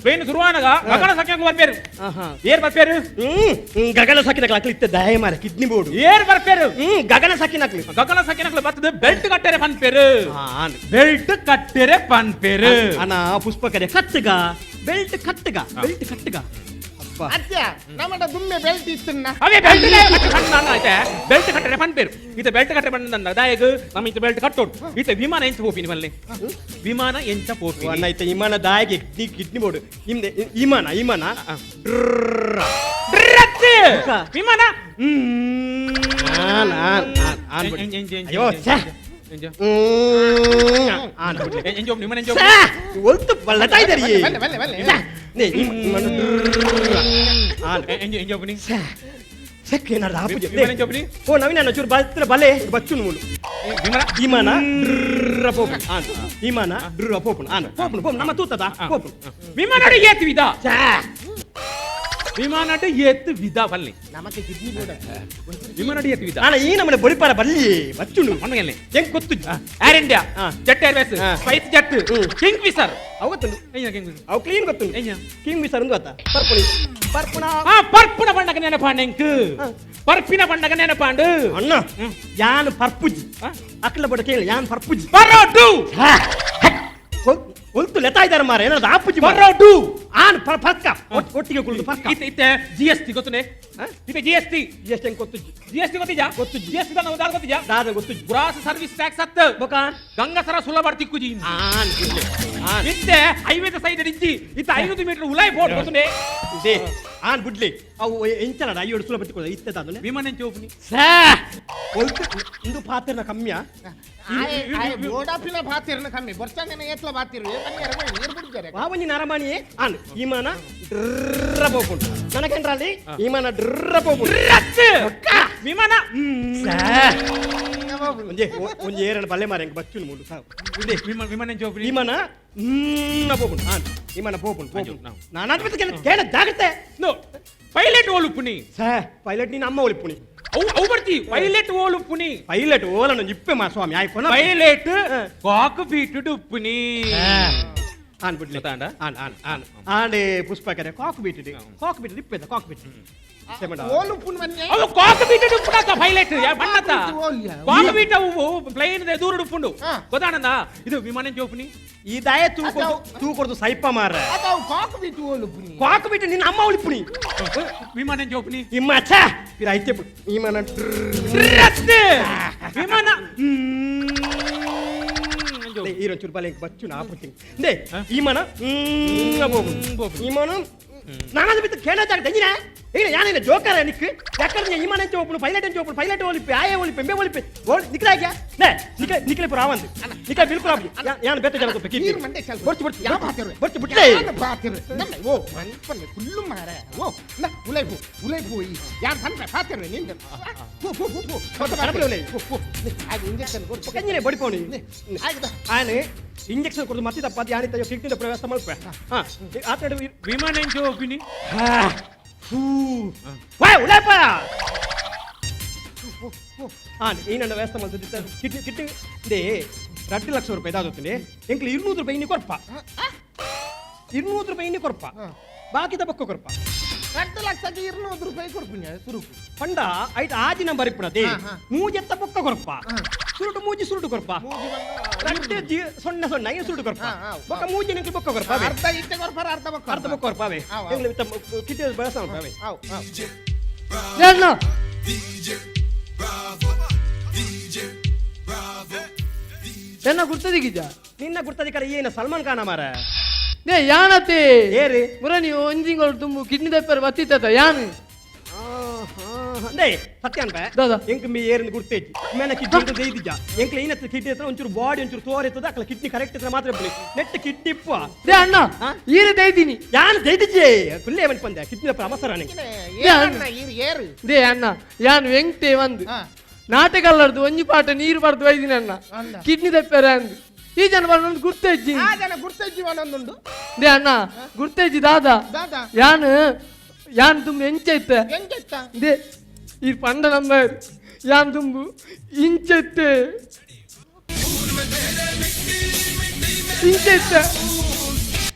ಪ್ಲೇನ್ ಶುರುವಾನಗ ಗಗನ ಸಖ್ಯಂಗ್ ಬರ್ಪೇರು. ಏರ್ ಬರ್ಪೇರು. ಗಗನ ಸಖಿನಕ್ಲು ಅಕ್ಲು ಇತ್ತ ದಯ ಮಾರ ಕಿಡ್ನಿ ಬೋರ್ಡು. ಏರ್ ಬರ್ಪೇರು. ಗಗನ ಸಖಿನಕ್ಲು ಗಗನ ಸಖ್ಯನಕ್ಲು ಬರ್ತದೆ ಬೆಲ್ಟ್ ಕಟ್ಟೆರೆ ಪನ್ಪೇರು. ಆನ್ ಬೆಲ್ಟ್ ಕಟ್ಟೆರೆ ಪನ್ಪೇರು. ಅಣ್ಣ ಪುಷ್ಪಕರೆ ಕಟ್ಟುಗ ಬೆಲ್ಟ್ ಕಟ್ಟುಗ ಬೆಲ್ಟ್ ಕಟ್ಟುಗ ಅಪ್ಪ. ಅತ್ಯ ನಮ್ಮಡ ದುಮ್ಮೆ ಬೆಲ್ಟ್ ಇತ್ತನ್ನ. ಅವೇ ಬೆಲ್ಟ್ ಐತೆ ಬೆಲ್ಟ್ ಕಟ್ಟರೆ ಪನ್ಪೇರು ಈತ ಬೆಲ್ಟ್ ಕಟ್ಟರೆ ಬಂದ ದಾಯಗ್ ನಮ್ಮ ಈತ ಬೆಲ್ಟ್ ಕಟ್ಟೋಡು ಈತ ವಿಮಾನ ಎಂಚ ಪೋಪಿನಿ ಮಲ್ಲೆ ವಿಮಾನ ಎಂಚ ಪೋಪಿನಿ. ಅಣ್ಣ ಇತ್ತ ವಿಮಾನ ದಾಯಗೆ ಕಿಡ್ನಿ ಕಿಡ್ನಿ ಬೋರ್ಡು ಇಂದೆ ವಿಮಾನ ವಿಮಾನ ಡ್ರತ್! ವಿಮಾನ ಆನ್ ಆನ್ ಆನ್ ಆನ್ ಬಿಡಿ. ಎಂಜ, ಎಂಜ, ಎಂಜ, ಅಯ್ಯೋ ಎಂಜ, ಛೆ. ಎಂಜ. ಆನ್ ಬಿಡ್ಲೆ. ಎಂಜ ಒಬ್ನು, ವಿಮಾನ ಎಂಜ ಛೆ! ಒಬ್ನು. ಒಲ್ತು ಬಲ್ಲತಾ ಇದ್ದಾರೆ ಈ. ಬಲ್ಲೆ ಬಲ್ಲೆ ಬಲ್ಲೆ. ಛೆ! ನೇ, ವಿಮಾನ ಆನ್. ಎಂಜ, ಎಂಜ ಒಬ್ನಿ. ಛೆ! ಛೆ, ಏನಾದ್ರು ಆಪುಜೆ. ವಿಮಾನ ಎಂಜ ಒಬ್ನಿ. ಓ ನವೀನ ಅಣ್ಣ, ಚೂರು ಬಲ್ತ್ರ ಬಲೆ ಬಚ್ಚುನು ಮುಲು. ವಿಮಾನ ವಿಮಾನ ಡ್ರ ಪೋಪುನು ಆನ್ ವಿಮಾನ ಡ್ರ ಪೋಪುನು ಆನ್ ಪೋಪುನು ಪೋಪುನು ನಮ್ಮ ತೂತದ ಪೋಪುನು. ವಿಮಾನ ಏತ್ ವಿಧ ಛೆ! ವಿಮಾನ ಏತ್ ವಿಧ ಬಲ್ಲಿ ನಮಕ್ಕೆ ಕಿಡ್ನಿ ಬೋರ್ಡ್ ವಿಮಾನ ಏತ್ ವಿಧ. ಅಣ್ಣ ಈ ನಮ್ಮನೆ ಬೊಳಿಪಾರ ಬಲ್ಲಿ ಬಚ್ಚುನು ಮಣ್ಣಗೆಲ್ಲೆ ಹೆಂಗ್ ಗೊತ್ತು. Air India, jet Airways, spice jet, king Fisher. ಅವು ಗೊತ್ತುಂಡು. ಎಂಜ ಕಿಂಗ್ ಫಿಶರ್? ಅವು ಕ್ಲೀನ್ ಗೊತ್ತುಂಡು. ಎಂಜ? ಕಿಂಗ್ ಮಿಸರ್ ಒಂದು ಗೊತ್ತಾ ಪರ್ಪುಣಿ ಪರ್ಪುಣ. ಆ ಪರ್ಪುನ ಬಣ್ಣಗ ನೆನಪಾಂಡ್ ಎಂಕ್ ಪರ್ಪಿನ ಬಣ್ಣಗ ನೆನಪಾಂಡು. ಅಣ್ಣ ಯಾನ್ ಪರ್ಪುಜಿ ಅಕ್ಲ ಬಡ ಕೇಳಿ ಯಾನ್ ಪರ್ಪುಜಿ ಬರೋಡು ಒಲ್ತು ಲೆತಾ ಇದ್ದಾರೆ ಮಾರ ಏನಾದ್ರು ಆಪುಜಿ ಮಾರ್ರೆ. ಬರೋಡು ಆನ್ ಪರ್ಕ ಒಟ್ಟಿಗೆ ಕುಳಿತು ಪರ್ಕ. ಇತ್ತೆ ಇತ್ತೆ ಜಿ ಎಸ್ ಟಿ ಗೊತ್ತುನೆ ಇತ್ತೆ ಜಿ ಎಸ್ ಟಿ. ಎಷ್ಟು ಹೆಂಗ್ ಗೊತ್ತುಜಿ. ಜಿ ಎಸ್ ಟಿ ಗೊತ್ತಿಜಾ? ಗೊತ್ತುಜಿ. ಜಿ ಎಸ್ ಟಿ ದಾದ ಗೊತ್ತಿಜಾ? ದಾದ ಗೊತ್ತುಜಿ. ಗ್ರಾಸ್ ಸರ್ವಿಸ್ ಟ್ಯಾಕ್ಸ್ ಅತ್ತ ಬೊಕ ಗಂಗಸರ ಸುಲಭ ತಿಕ್ಕುಜಿ. ಆನ್ ಇಡ್ಲೆ ಆನ್ ಇತ್ತೆ ಹೈವೇದ ಸೈಡ್ ಇಜ್ಜಿ ಇತ್ತೆ 500 ಮೀಟರ್ ಉಲಾಯ್ ಬೋಟ್ ಗೊತ್ತುನೆ. They on ಬುಡ್ಲೆ ಅವು ಎಂಚಲಡ ಅಯ್ಯೋಡು ಸುಲಭ ತಿಕ್ಕೊಳ್ಳ ಇತ್ತೆ ದಾದನೆ. ವಿಮಾನ ಚೋಪುನಿ ಸಾ ಒಲ್ತು ಇಂದು ಪಾತ್ರನ ಕಮ್ಮಿಯ. ಆಯ್ ಆಯ್ ಬೋಡಾಪಿನ ಬಾತಿರ್ನ ಕಮ್ಮಿ ಬರ್ಸಂಗನ ಏತ್ಲ ಬಾತಿರು ಬನ್ನಿ ಅರಮನೆ ನೀರು ಬಿಡ್ತಾರೆ. ವಾವಂಜಿ ನರಮಾಣಿಯೇ ಆನ್ ವಿಮಾನ ಡ್ರ ಪೋಪುಂಡು ನನಗೇನ್ರಲ್ಲಿ ವಿಮಾನ ಡ್ರ ಪೋಪುಂಡು. ರಚ್ ವಿಮಾನ. ಸಾ ಒಂಜೆ ಒಂಜಿ ಏರಣ ಬಲ್ಲೆ ಮಾರೆ ಎಂಕ್ ಬಚ್ಚುನು ಮೂಲು ಸಾವು. ಇದೆ ವಿಮಾನ ವಿಮಾನ ಚೋಪುನಿ ವಿಮಾನ ಪೋಪುಂಡು ಆನ್ ವಿಮಾನ ಪೋಪುಂಡು ಪೋಪುಂಡು ನಾನು ಅದು ಕೇಳ ಕೇಳ ಜಾಗ್ರತೆ. ನೋ ಪೈಲಟ್ ಓಲುಪುನಿ. ಸಾ ಪೈಲಟ್ ನೀನು ಅಮ್ಮ ಒಲಿಪುಣಿ. ಅವು ಅವು ಬರ್ತಿ ಪೈಲಟ್ ಓಲುಪುನಿ. ಪೈಲಟ್ ಓಲನ ಇಪ್ಪೆ ಮಾ ಸ್ವಾಮಿ ಆಯ್ ಕೊನ ಪೈಲಟ್ ಕಾಕ್ ಬೀಟ್ ಉಪ್ಪುನಿ. ಆನ್ ಬಿಡ್ಲಿ ಗೊತ್ತಾಂಡ? ಆನ್ ಆನ್ ಆನ್ ಆಂಡೆ ಪುಷ್ಪಕರೆ ಕಾಕ್ ಬೀಟಿದೆ ಕಾಕ್ ಬೀಟ್ ಇಪ್ಪೆದ ಕಾಕ್ ಬೀಟ್ ಓಲು ಪುನ್ ಬನ್ನಿ ಅವು ಕಾಕ್ ಬೀಟ್ ಉಪ್ಪುನತ್ತ ಪೈಲಟ್ ಯಾ ಬಣ್ಣತ್ತ ಓಲ್ಯ. ಕಾಕ್ ಬೀಟ್ ಅವು ಪ್ಲೇನ್ ದೆ ದೂರ ಉಪ್ಪುಂಡು ಗೊತ್ತಾಣಂದ ಇದು ವಿಮಾನ ಚೋಪುನಿ. ಈ ದಾಯ ತೂಕೊರ್ದು ತೂಕೊರ್ದು ಸೈಪ ಮಾರ. ಅದು ಕಾಕು ಬಿಟ್ಟು ಓಲು ಪುನಿ. ಕಾಕ್ ಬೀಟ್ ನಿನ್ನ ಅಮ್ಮ ಒಲಿಪುಣಿ. ವಿಮಾನ ಚೋಪುನಿ ಇಮ್ಮ ಛೇ ಪಿರ ಐತೆ ಇಮ್ಮನ ರಚ್ ವಿಮಾನ ಈ ಒಂಚೂರು ಬಲೆ ಬಚ್ಚು ನಾ ಪುಟ್ಟಿಂಗ್ they ವಿಮಾನ ವಿಮಾನ ನಾನಾದ ಬಿತ್ತು ಕೇಳ ಜಾಗ ದಂಜಿನ ಈಗ ಯಾನೇನ ಜೋಕರ ನಿಕ್ ಯಾಕಂದ್ರೆ ವಿಮಾನ ಅಂತ ಒಬ್ಬನು ಪೈಲಟ್ ಅಂತ ಒಬ್ಬನು ಪೈಲಟ್ ಒಲಿಪೆ ಆಯೆ ಒಲಿಪೆ ಎಂಬೆ ಒಲಿಪೆ ಓಲ್ ನಿಕ್ಲಾಗ್ಯಾ ನೇ ನಿಕ ನಿಕ್ಲೆ ಪುರ ಆವಂದು ನಿಕ ಬಿಲ್ಕುಲ್ ಆಪು ಯಾನ್ ಬೇತೆ ಜನ ತಪ್ಪ ನೀರ್ ಮಂಡೆ ಚಲ್ಪ. ಬರ್ಚು ಬರ್ಚು ಯಾ ಪಾತಿರು? ಬರ್ಚು ಬಿಟ್ಲೆ ಯಾನ್ ಪಾತಿರು? ನಮ್ಮ ಓ ಪನ್ಪನ್ನೆ ಕುಲ್ಲು ಮಾರೆ. ಓ ನ ಉಲೈ ಪೋ ಉಲೈ ಪೋ ಈ ಯಾನ್ ಪನ್ಪೆ ಪಾತಿರು ನಿಂದ. ಪೋ ಪೋ ಪೋ ಪೋ. ಕಡಪಲೆ ಉಲೈ. ಪೋ ಪೋ. ಆಗ ಇಂಜೆಕ್ಷನ್ ಕೊಡು. ಕಂಜಿನೆ ಬಡಿಪೋಣಿ ಆಗ ಆನೆ ಇಂಜೆಕ್ಷನ್ ಕೊಡ್ದು ಮತ್ತೆ ತಪ್ಪ ಯಾನಿತ ಕಿಡ್ನಿ ಪ್ರವೇಶ ಮಲ್ಪೆ ಹಾ ಆತಡ ವಿಮಾನ ಎಂಚ ಹೋಪಿನಿ ಹಾ ಹೂ ವಾಯ್ ಉಲೈಪ ಆ ಈ ನನ್ನ ವ್ಯವಸ್ಥೆ ಮಲ್ತದಿತ್ತ ಕಿಡ್ನಿ ಕಿಡ್ನಿ they 2 lakh ರೂಪಾಯಿ ದಾದೊತ್ತಿನಿ ಎಂಕ್ಲು 200 ರೂಪಾಯಿ ಇನ್ನಿ ಕೊರ್ಪ 200 ರೂಪಾಯಿ ಇನ್ನಿ ಕೊರ್ಪ ಬಾಕಿದ ಬೊಕ್ಕ ಕೊರ್ಪ 2 ಲಕ್ಷಕ್ಕೆ 200 ರೂಪಾಯಿ ಕೊಡ್ತೀನಿ ಸುರುಕು. ಪಂಡ ಐಟ್ ಆಜಿ ನಂಬರ್ ಇಪ್ಪುನದೆ ಹಾ, ಹಾ. ಮೂಜೆತ್ತ ಬೊಕ್ಕ ಕೊರ್ಪ ಸುರುಟು ಮೂಜಿ ಸುರುಟು ಕೊರ್ಪ ಮೂಜಿ ರಡ್ಡು ಜಿ ಸೊನ್ನೆ ಸೊನ್ನೆ ಐದು ಸುರುಟು ಕೊರ್ಪ ಹಾ, ಹಾ. ಬೊಕ್ಕ ಮೂಜಿ ನಿಂಗೆ ಬೊಕ್ಕ ಕೊರ್ಪ ಅವೇ. ಅರ್ಧ ಇಟ್ಟೆ ಕೊರ್ಪಾರ ಅರ್ಧ ಬೊಕ್ಕ ಅರ್ಧ ಬೊಕ್ಕ ಕೊರ್ಪ ಅವೇ ಆವ್, ಆವ್. ಎಂಕ್ಲು ಇತ್ತ ಕಿಡ್ನಿ ಬಳಸ ಅವೇ ಆವ್ ಆವ್. ಅಣ್ಣ ಎನ್ನ ಗುರ್ತದಿಗಿಜ ನಿನ್ನ ಗುರ್ತದಿಕರ ಏನ ಸಲ್ಮಾನ್ ಖಾನ ಮಾರ ನೇ ಯಾನತೆ ಏರಿ ಮುರ ನೀವು ಒಂಜಿಂಗಳು ತುಂಬು ಕಿಡ್ನಿ ದಪ್ಪರ್ ಬತ್ತಿತ್ತ ಯಾನು they ಸತ್ಯ ಅನ್ಪೆ ದಾದಾ. ಎಂಕ್ ಮೀ ಏರಿನ ಗುರ್ತೇಜಿ ಮೇನ ಕಿಡ್ನಿ ಅಂತ ದೇಯ್ದಿಜ ಎಂಕ್ಲ ಏನತ್ತ ಕಿಡ್ನಿ ಹತ್ರ ಒಂಚೂರು ಬಾಡಿ ಒಂಚೂರು ತೋರ್ ಇರ್ತದ ಅಕ್ಲ ಕಿಡ್ನಿ ಕರೆಕ್ಟ್ ಇದ್ರೆ ಮಾತ್ರ ಇಪ್ಪುನಿ ನೆಟ್ ಕಿಡ್ನಿ ಇಪ್ಪ they ಅಣ್ಣ ಹಾ? ಈರು ದೈದಿನಿ ಯಾನ್ ದೇಯ್ದಿಜೆ ಕುಲ್ಲೇ ಬಂದ್ ಕಿಡ್ನಿ ದಪ್ಪ ಅವಸರ ಇನೆ ಏರಣ್ಣ ಈರು ಏರು. They ಅಣ್ಣ ಯಾನ್ ವೆಂಕಟೆ ಒಂದು ಹಾ. ನಾಟಕ ಅಲ್ಲರ್ದು ಒಂಜಿ ಪಾಠ ನೀರು ಬರ್ದು ವೈದಿನ ಅಣ್ಣ ಅಣ್ಣ. ಕಿಡ್ನಿ ದಪ್ಪರ ಅಂದು ಈ ಜನ ಬಂದು ಗುರ್ತೇಜಿ ಆ ಜನ ಗುರ್ತ ಜೀವನೊಂದುಂಡು. They ಅಣ್ಣ ಗುರ್ತೇಜಿ ದಾದಾ ದಾದಾ. ಯಾನ್ ಯಾನ್ ತುಂಬ ಎಂಚೈತೆ ಎಂಚೆತ್ತ? They ಈ ಪಂಡ ನಂಬರ್ ಯಾನ್ ತುಂಬು ಇಂಚೆತ್ತೆ ಇಂಚೆತ್ತೆ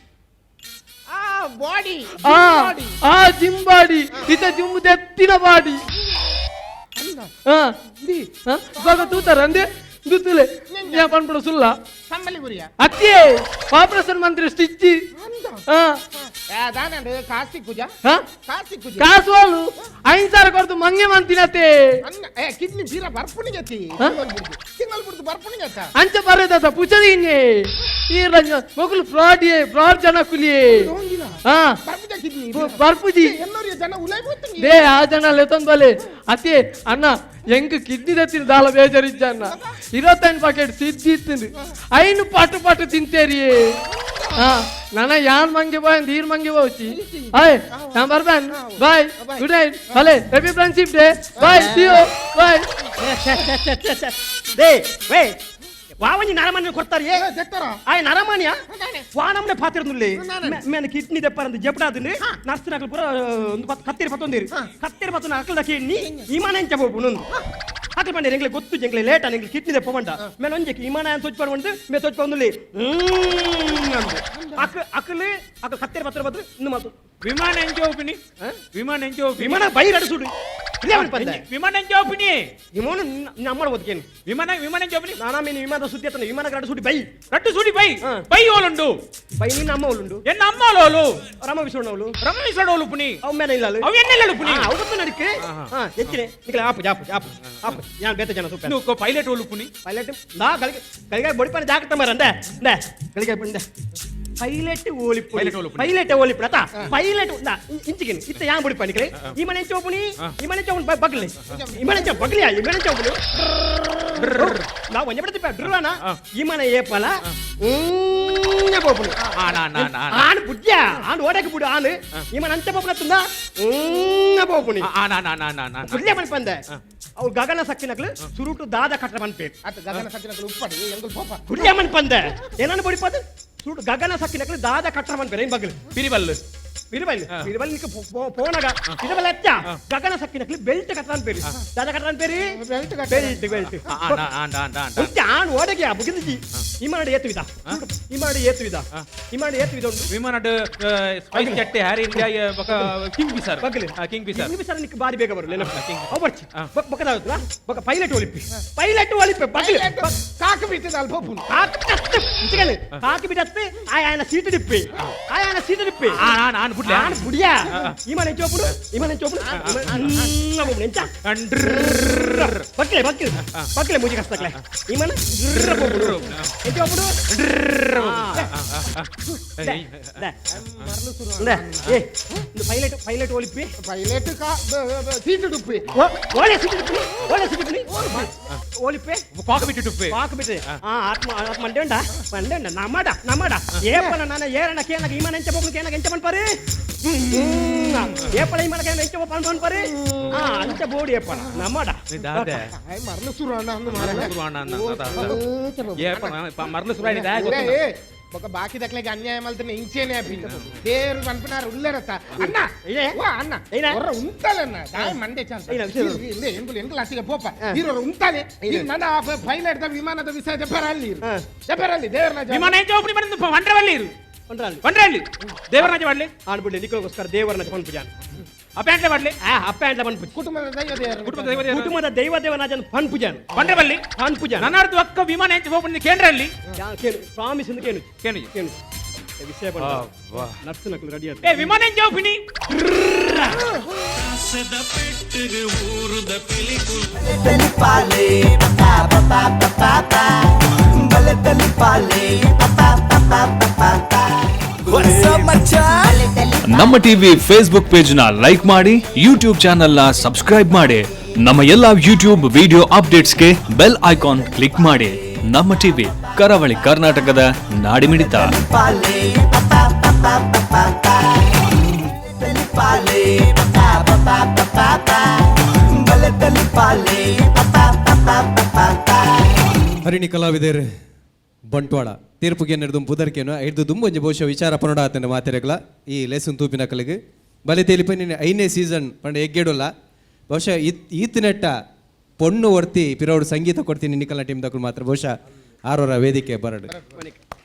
ಆ ಬಾಡಿ ಆ ಆ ಜಿಮ್ ಬಾಡಿ ಇತ ಜಿಮ್ ದೆತ್ತಿನ ಬಾಡಿ ಅಲ್ಲ ಹಾ ಹಾ ಇವಾಗ ತೂತಾರ ಅಂದೆ ದುತ್ತುಲೆ ಯಾ ಪನ್ಪುಡ ಸುಲ್ಲ ಸಂಬಲಿ ಗುರಿಯ ಅತ್ತೆ ಆಪರೇಷನ್ ಮಂತ್ರಿ ಸ್ಟಿಚ್ ಅಂದ ಹಾ ಏ ದಾನಂಡು ಕಾಸಿ ಕುಜ ಹಾ ಕಾಸಿ ಕುಜ ಕಾಸು ವಾಲು 5,000 ಕೊಡ್ತು ಮಂಗೆ ಮಂತಿನತೆ ಅನ್ನ ಏ ಕಿಡ್ನಿ ಬೀರ ಬರ್ಪುಣಿಗೆ ತಿ ಹಾ? ತಿಂಗಳು ಬಿಡ್ದು ತಿಂಗಳು ಬಿಡ್ದು ಬರ್ಪುಣಿಗೆ ಅತ್ತ ಅಂಚ ಬರೇದಾತ ಪುಚದಿ ಇನ್ನೆ ಈ ರಂಜ ಮೊಗಲು ಫ್ರಾಡ್ ಫ್ರಾಡ್ ಜನ ಕುಲಿಯೇ ಹೋಗಿಲ್ಲ ಹಾ ಬರ್ಪುಜ ಕಿಡ್ನಿ ಬರ್ಪುಜಿ ಎಲ್ಲರಿಯ ಜನ ಉಲೈ ಹೋಗ್ತೀನಿ they ಆ ಜನ ಲೆತ್ತೊಂದ್ ಬಲೆ ಅತ್ತೆ ಅಣ್ಣ ಎಂಕ್ ಕಿಡ್ನಿ ದತ್ತಿನ ದಾಲ ಬೇಜಾರಿಜ್ಜ ಅಣ್ಣ 25 ಪಾಕೆಟ್ ಸಿದ್ದಿ ಇತ್ತಿಂದು ಐನು ಪಾಟು ಪಾಟು ತಿಂತೇರಿಯೇ ಹಾ ನನ ಯಾನ್ ಮಂಗೆ ಬಾಯ್ ನೀರ್ ಮಂಗೆ ಬಾವುಚಿ ಹಾಯ್ ನಾನ್ ಬರ್ಬಾನ್ ಬಾಯ್ ಗುಡ್ ನೈಟ್ ಭಲೆ happy friendship day bye see you bye they way ವಾವಂಜಿ ನರಮನೆ ಕೊಡ್ತಾರೆ ಏ ದೆತ್ತರ ಆಯ್ ನರಮಾನ್ಯ ಅದಾನೆ. ವಾನಮ್ನೆ ಪಾತಿರ್ನುಲ್ಲೆ ನಾನೇ. ಮೇನ ಕಿಡ್ನಿ ದೆಪ್ಪರಂದು ಜಪಡಾದನೆ ನರ್ಸಿನ ಪೂರ ಒಂದು ಕತ್ತಿರಿ ಪತ್ತೊಂದಿರಿ ಕತ್ತಿರಿ ಪತ್ತೊಂದು ಅಕ್ಲದ ಕಿಡ್ನಿ ಇಮಾನ ಎಂಚ ಬೋಪು ನೊಂದು ಅಕ್ಲ ಪಂಡೆ ಎಂಗ್ಲೆ ಗೊತ್ತು ಎಂಗ್ಲೆ ಲೇಟ್ ಎಂಗ್ಲೆ ಕಿಡ್ನಿ ದೆಪ್ಪ ಬಂಡ ಮೇಲ ಒಂಜೆಕ್ ಇಮಾನ ಅಂತ ತೊಚ್ಪಾಡು ಉಂಟು ಮೇ ತೊಚ್ಕೊಂದುಲ್ಲೆ ಅಕ್ ಅಕ್ಲು ಅಕ್ಲ ಕತ್ತಿರಿ ಪತ್ರ ಬದ್ರು ಇನ್ನು ಮಾತು ವಿಮಾನ ಎಂಚ ಹೋಪಿನಿ ವಿಮಾನ ಎಂಚ ಹೋಪಿನಿ ವಿಮಾನ ಬೈರ್ ಅಡಸುಡು ಪಂದೆ ವಿಮಾನ ಎಂಚ ಹೋಪಿನಿ ವಿಮಾನ ನಮ್ಮಡ ಒದ್ಕೇನು ವಿಮಾನ ವಿಮಾನ ಎಂಚ ಹೋಪಿನಿ ನಾನಾ ಮೀನು ವಿಮಾನದ ಸುದ್ದಿ ಅತ್ತನ ವಿಮಾನ ಅಡಸುಡಿ ಬೈ ರಟ್ಟು ಸೂಡಿ ಬೈ ಹಾ. ಬೈ ಓಲುಂಡು ಬೈ ನಿನ್ನ ಅಮ್ಮ ಉಂಡು ಎನ್ನ ಅಮ್ಮ ಓಲು ರಾಮ ವಿಶ್ವಣ್ಣವಳು ರಮೇಶ್ವರ ಓಲು ಪುನಿ ಅವ್ ಮೇಲೆ ಇಲ್ಲ ಅವ್ ಎನ್ನೆಲ್ಲ ಪುನಿ ಅವು ಗೊತ್ತು ನಡಿಕೆ ಹಾ ಎಚ್ಚಿನೆ ನಿಕಲೆ ಆಪು ಆಪು ಆಪು ಆಪು ಯಾನ್ ಬೇತ ಜನ ಸೂಪರ್ ನು ಪೈಲಟ್ ಓಲು ಪುನಿ ಪೈಲಟ್ ನಾ ಗಳಿಗೆ ಗಳಿಗೆ ಬಡಿಪನ ಜಾಗ್ರತೆ ಮಾರ ಅಂದೆ ಅಂದೆ ಗಳಿಗೆ ಬಂದೆ ಪೈಲಟ್ ಓಲಿಪು ಪೈಲಟ್ ಓಲಿಪುನಿ. ಪೈಲಟ್ ಓಲಿಪು ಅತ ಪೈಲಟ್ ನಾ ಇಂಚಿಗಿನ ಇತ್ತ ಯಾನ್ ಬಡಿಪ ನಿಕಲೆ ಈ ಮನೆ ಚೋಪುನಿ ಈ ಮನೆ ಚೋಪುನಿ ಬಗ್ಲಿ ಈ ಮನೆ ಚೋ ಬಗ್ಲಿಯಾ ಈ ಮನೆ ಚೋಪುನಿ ನಾ ಒಂಜೆ ಬಿಡ್ತಿಪ್ಪ ಡ್ರುವಾನ ಈ ಮನೆ ಏಪಲ ಬೋಪುನಿ ಆ ನಾ ನಾ ನಾ ಆನ್ ಬುಡ್ಯ ಆನ್ ಓಡಕ್ಕೆ ಬುಡು ಆನ್ ಈ ಮನೆ ಅಂಚ ಬೋಪುನ ತುಂದ ಬೋಪುನಿ ಆ ನಾ ನಾ ನಾ ನಾ ನಾ ಬುಡ್ಯ ಪನ್ಪಂದೆ ಅವ್ರು ಗಗನ ಸಕ್ಕಿನಕ್ಲು ಸುರುಟು ದಾದ ಕಟ್ಟ ಪನ್ಪೇರು ಅತ್ತ ಗಗನ ಸತ್ತಿನಕಲು ಉಪ್ಪಡಿ ಎಂಗುಲ್ ಪೋಪ ಕುಡಿಯ ಮನ್ಪಂದೆ ಏನನ್ನು ಬಡಿಪದು ಸುರುಟು ಗಗನ ಸಕ್ಕಿನಕ್ಲು ದಾದ ಕಟ್ಟ ಪನ್ಪೇರು ಏನ್ ಬಗ್ಲು ಬಿರಿಬಲ್ಲು ಬಿರುಬಲ್ ಬಿರುಬಲ್ ನಿಕ್ಕ ಪೋನಗ ಬಿರುಬಲ್ ಅಚ್ಚ ಗಗನ ಸಕ್ಕಿನಕ್ಲು ಬೆಲ್ಟ್ ಕಟ್ಟ ಅನ್ಪೇರು ದಾದ ಕಟ್ಟ ಅನ್ಪೇರಿ ಬೆಲ್ಟ್ ಕಟ್ಟ. ಬೆಲ್ಟ್ ಬೆಲ್ಟ್ ಆ ನಾ ಆ ನಾ ನಾ ನಾ ಉಂಟು ಆಣ್ ಓಡಗೆ ಮುಗಿದಿಜಿ ಇಮಾಡಿ ಏತುವಿದ ಇಮಾಡಿ ಏತುವಿದ ಇಮಾಡಿ ಏತುವಿದ ಉಂಟು ವಿಮಾನಡ್ ಸ್ಪೈಸ್ ಜೆಟ್ ಹ್ಯಾರಿ ಇಂಡಿಯಾ ಬಕ ಕಿಂಗ್ ಬಿಸರ್ ಬಗ್ಲು ಕಿಂಗ್ ಬಿಸರ್ ಕಿಂಗ್ ಬಿಸರ್ ನಿಕ್ಕ ಬಾರಿ ಬೇಗ ಬರಲ್ಲ ನೆನಪು ಕಿಂಗ್. ಅವು ಬರ್ಚಿ ಬೊಕ್ಕದಾಗುತ್ತಲ್ಲ ಬೊಕ್ಕ ಪೈಲಟ್ ಒಲಿಪಿ ಪೈಲಟ್ ಒಲಿಪಿ ಬಗ್ಲು ಕಾಕು ಬಿಟ್ಟದ ಅಲ್ಪ ಪೋಪುನು ಕಾಕಿ ಕಾಕಿ ಬಿಡತ್ತೆ ಆಯನ ಸೀಟ್ ದಿಪ್ಪಿ ಆಯನ ಸೀಟ್ ದಿಪ್ಪಿ ಆ ನಾ ನಾನ್ ಬುಡ್ಲೆ ಆನ್ ಬುಡಿಯಾ ಇಮನೆ ಚೋಪುಡು ಇಮನೆ ಚೋಪುಡು ಎಂಚ ಅಂಡ್ರ್ ಬಕ್ಲೆ ಬಕ್ಲೆ ಬಕ್ಲೆ ಮೂಜಿ ಕಸ್ತಕ್ಲೆ ಇಮನ ಡ್ರ ಪೋಪುಡು ಎಂಚ ಪೋಪುಡು. ದೆ ದೆ ಏ ಇಂದು ಪೈಲಟ್ ಪೈಲಟ್ ಒಲಿಪಿ. ಪೈಲಟ್ ಕಾ ಸೀಟ್ ಡುಪ್ಪಿ. ಓಲೆ ಸೀಟ್ ಡುಪ್ಪಿ, ಓಲೆ ಸೀಟ್ ಡುಪ್ಪಿ, ಒಲಿಪೆ. ಕಾಕ್ ಬಿಟ್ಟು ಡುಪ್ಪಿ. ಪಾಕ್ ಬಿಟ್ಟು. ಆ ಆತ್ಮ ಆತ್ಮ ಮಂಡೆ ಉಂಡ ಮಂಡೆ ಉಂಡ ನಮ್ಮಡ ನಮ್ಮಡ ಏಪನ ನಾನ ಏರಣ ಕೇನಗ ಇಮನ ಎಂಚ ಪೋಪುಡು ಕೇನಗ ಎಂಚ ಪನ್ಪರು ಏಪಳ ಇಮನ ಕೇನ ಎಂಚ ಪೋಪು ಪನ್ಪರು. ಆ ಅಂಚ ಬೋಡಿ ಏಪನ ನಮ್ಮಡ. ದಾದೆ. ಮರಳು ಸುರು ಅಣ್ಣ ಅಂದು ಮಾರ್ರೆ. ಸುರು ಅಣ್ಣ ಅಂದ, ಅದ, ಅದ. ಏಪ ಮರಳು ಸುರು ಆಯ್ತು, ದಾಯ ಗೊತ್ತುಂಡು. ಏ, ಬೊಕ ಬಾಕಿ ದಕ್ಲೆಗ್ ಅನ್ಯಾಯ ಮಲ್ತನೆ ಇಂಚೇನೆ ಅಪಿ ದೇರು ಪನ್ಪಿನಾರು ಉಲ್ಲೆರತ್ತ ಅಣ್ಣ. ಏ? ವಾ ಅಣ್ಣ. ಏನ? ಒರ್ರ ಉಂತಾಲಣ್ಣ ದಾಯ ಮಂಡೆ ಚಾನ್ಸ್. ಏನ ವಿಷಯ? ಇಲ್ಲ ಎಂಕುಲು ಎಂಕುಲು ಅಸಿಗೆ ಪೋಪ ಈರೋರು ಉಂತಾಲೆ ಈ ನನ್ನ ಪೈಲಟ್ the ವಿಮಾನದ ವಿಷಯ ಜಪರಲ್ಲಿ ಜಪರಲ್ಲಿ ದೇವರನ ವಿಮಾನ ಎಂಚ ಪೋಪುಡಿ ಬಂದು ವಂಡ್ರವಲ್ಲಿ ಇರು. ಒಂಡ್ರಲ್ಲಿ. ವಂಡ್ರಲ್ಲಿ ದೇವರಾಜ ಮಾಡ್ಲಿ. ಆಡ್ಬಿಡ್ಲಿ ನಿಕ್ಕೋಸ್ಕರ ದೇವರನ್ನ ಪನ್ಪುಜಾನ್. ಅಪ್ಯಾಂಟ್ಲೆ ಮಾಡ್ಲಿ. ಆ ಅಪ್ಪ ಅಂಡ್ಲ ಪನ್ಪುಜ. ಕುಟುಂಬದ ದೈವ ದೇವರು. ಕುಟುಂಬದ ದೈವ ದೇವರು. ಕುಟುಂಬದ ದೈವ ದೇವರಾಜನ್ ಪನ್ಪುಜಾನ್. ವಂಡ್ರವಲ್ಲಿ. ಪನ್ಪುಜಾನ್. ನನ್ನಾರ್ದು ಅಕ್ಕ ವಿಮಾನ ಎಂಚ ಪೋಪುಡಿ ಕೇಂದ್ರಲ್ಲಿ. ಕೇನು ಪ್ರಾಮಿಸ್ ಇಂದ ಕೇನು. ಕೇನು. ಕೇನು ವಿಷಯ ಪಂಡ ನರ್ಸ್ ನಕಲು ರೆಡಿ ಏ ವಿಮಾನ ಎಂಚ ಪೋಪಿನಿ. ನಮ್ಮ ಟಿವಿ ಫೇಸ್ಬುಕ್ ಪೇಜ್ ನ ಲೈಕ್ ಮಾಡಿ, ಯೂಟ್ಯೂಬ್ ಚಾನೆಲ್ ನ ಸಬ್ಸ್ಕ್ರೈಬ್ ಮಾಡಿ, ನಮ್ಮ ಎಲ್ಲಾ ಯೂಟ್ಯೂಬ್ ವಿಡಿಯೋ ಅಪ್ಡೇಟ್ಸ್ಗೆ ಬೆಲ್ ಐಕಾನ್ ಕ್ಲಿಕ್ ಮಾಡಿ. ನಮ್ಮ ಟಿವಿ, ಕರಾವಳಿ ಕರ್ನಾಟಕದ ನಾಡಿಮಿಡಿತ. ಹರಿಣಿ ಕಲಾವಿದರು ಬಂಟ್ವಾಳ ತೀರ್ಪುಗೆ ನೆರೆದು ಪುದರ್ಕೇನು ಐದು ದುಂಬೊಂಜಿ ಬಹುಶಃ ವಿಚಾರ ಪನೋಡ ಆತನ ಮಾತೆರೆಗ್ಲ ಈ ಲೇಸನ್ ತೂಪಿನ ಕಲಿಗೆ ಬಲೆ ತೇಲಿಪ ನಿನ್ನೆ ಐನೇ ಸೀಸನ್ ಪಂಡ ಎಗ್ಗೇಡುಲ್ಲ ಬಹುಶಃ ಈತನೆಟ್ಟ ಪೊಣ್ಣು ವರ್ತಿ ಪಿರೋಡು ಸಂಗೀತ ಕೊಡ್ತೀನಿ ನಿಕಲ್ನ ಟೀಮ್ ದಕ್ಕಲು ಮಾತ್ರ ಬಹುಶಃ ಆರೋರ ವೇದಿಕೆ ಬರಡು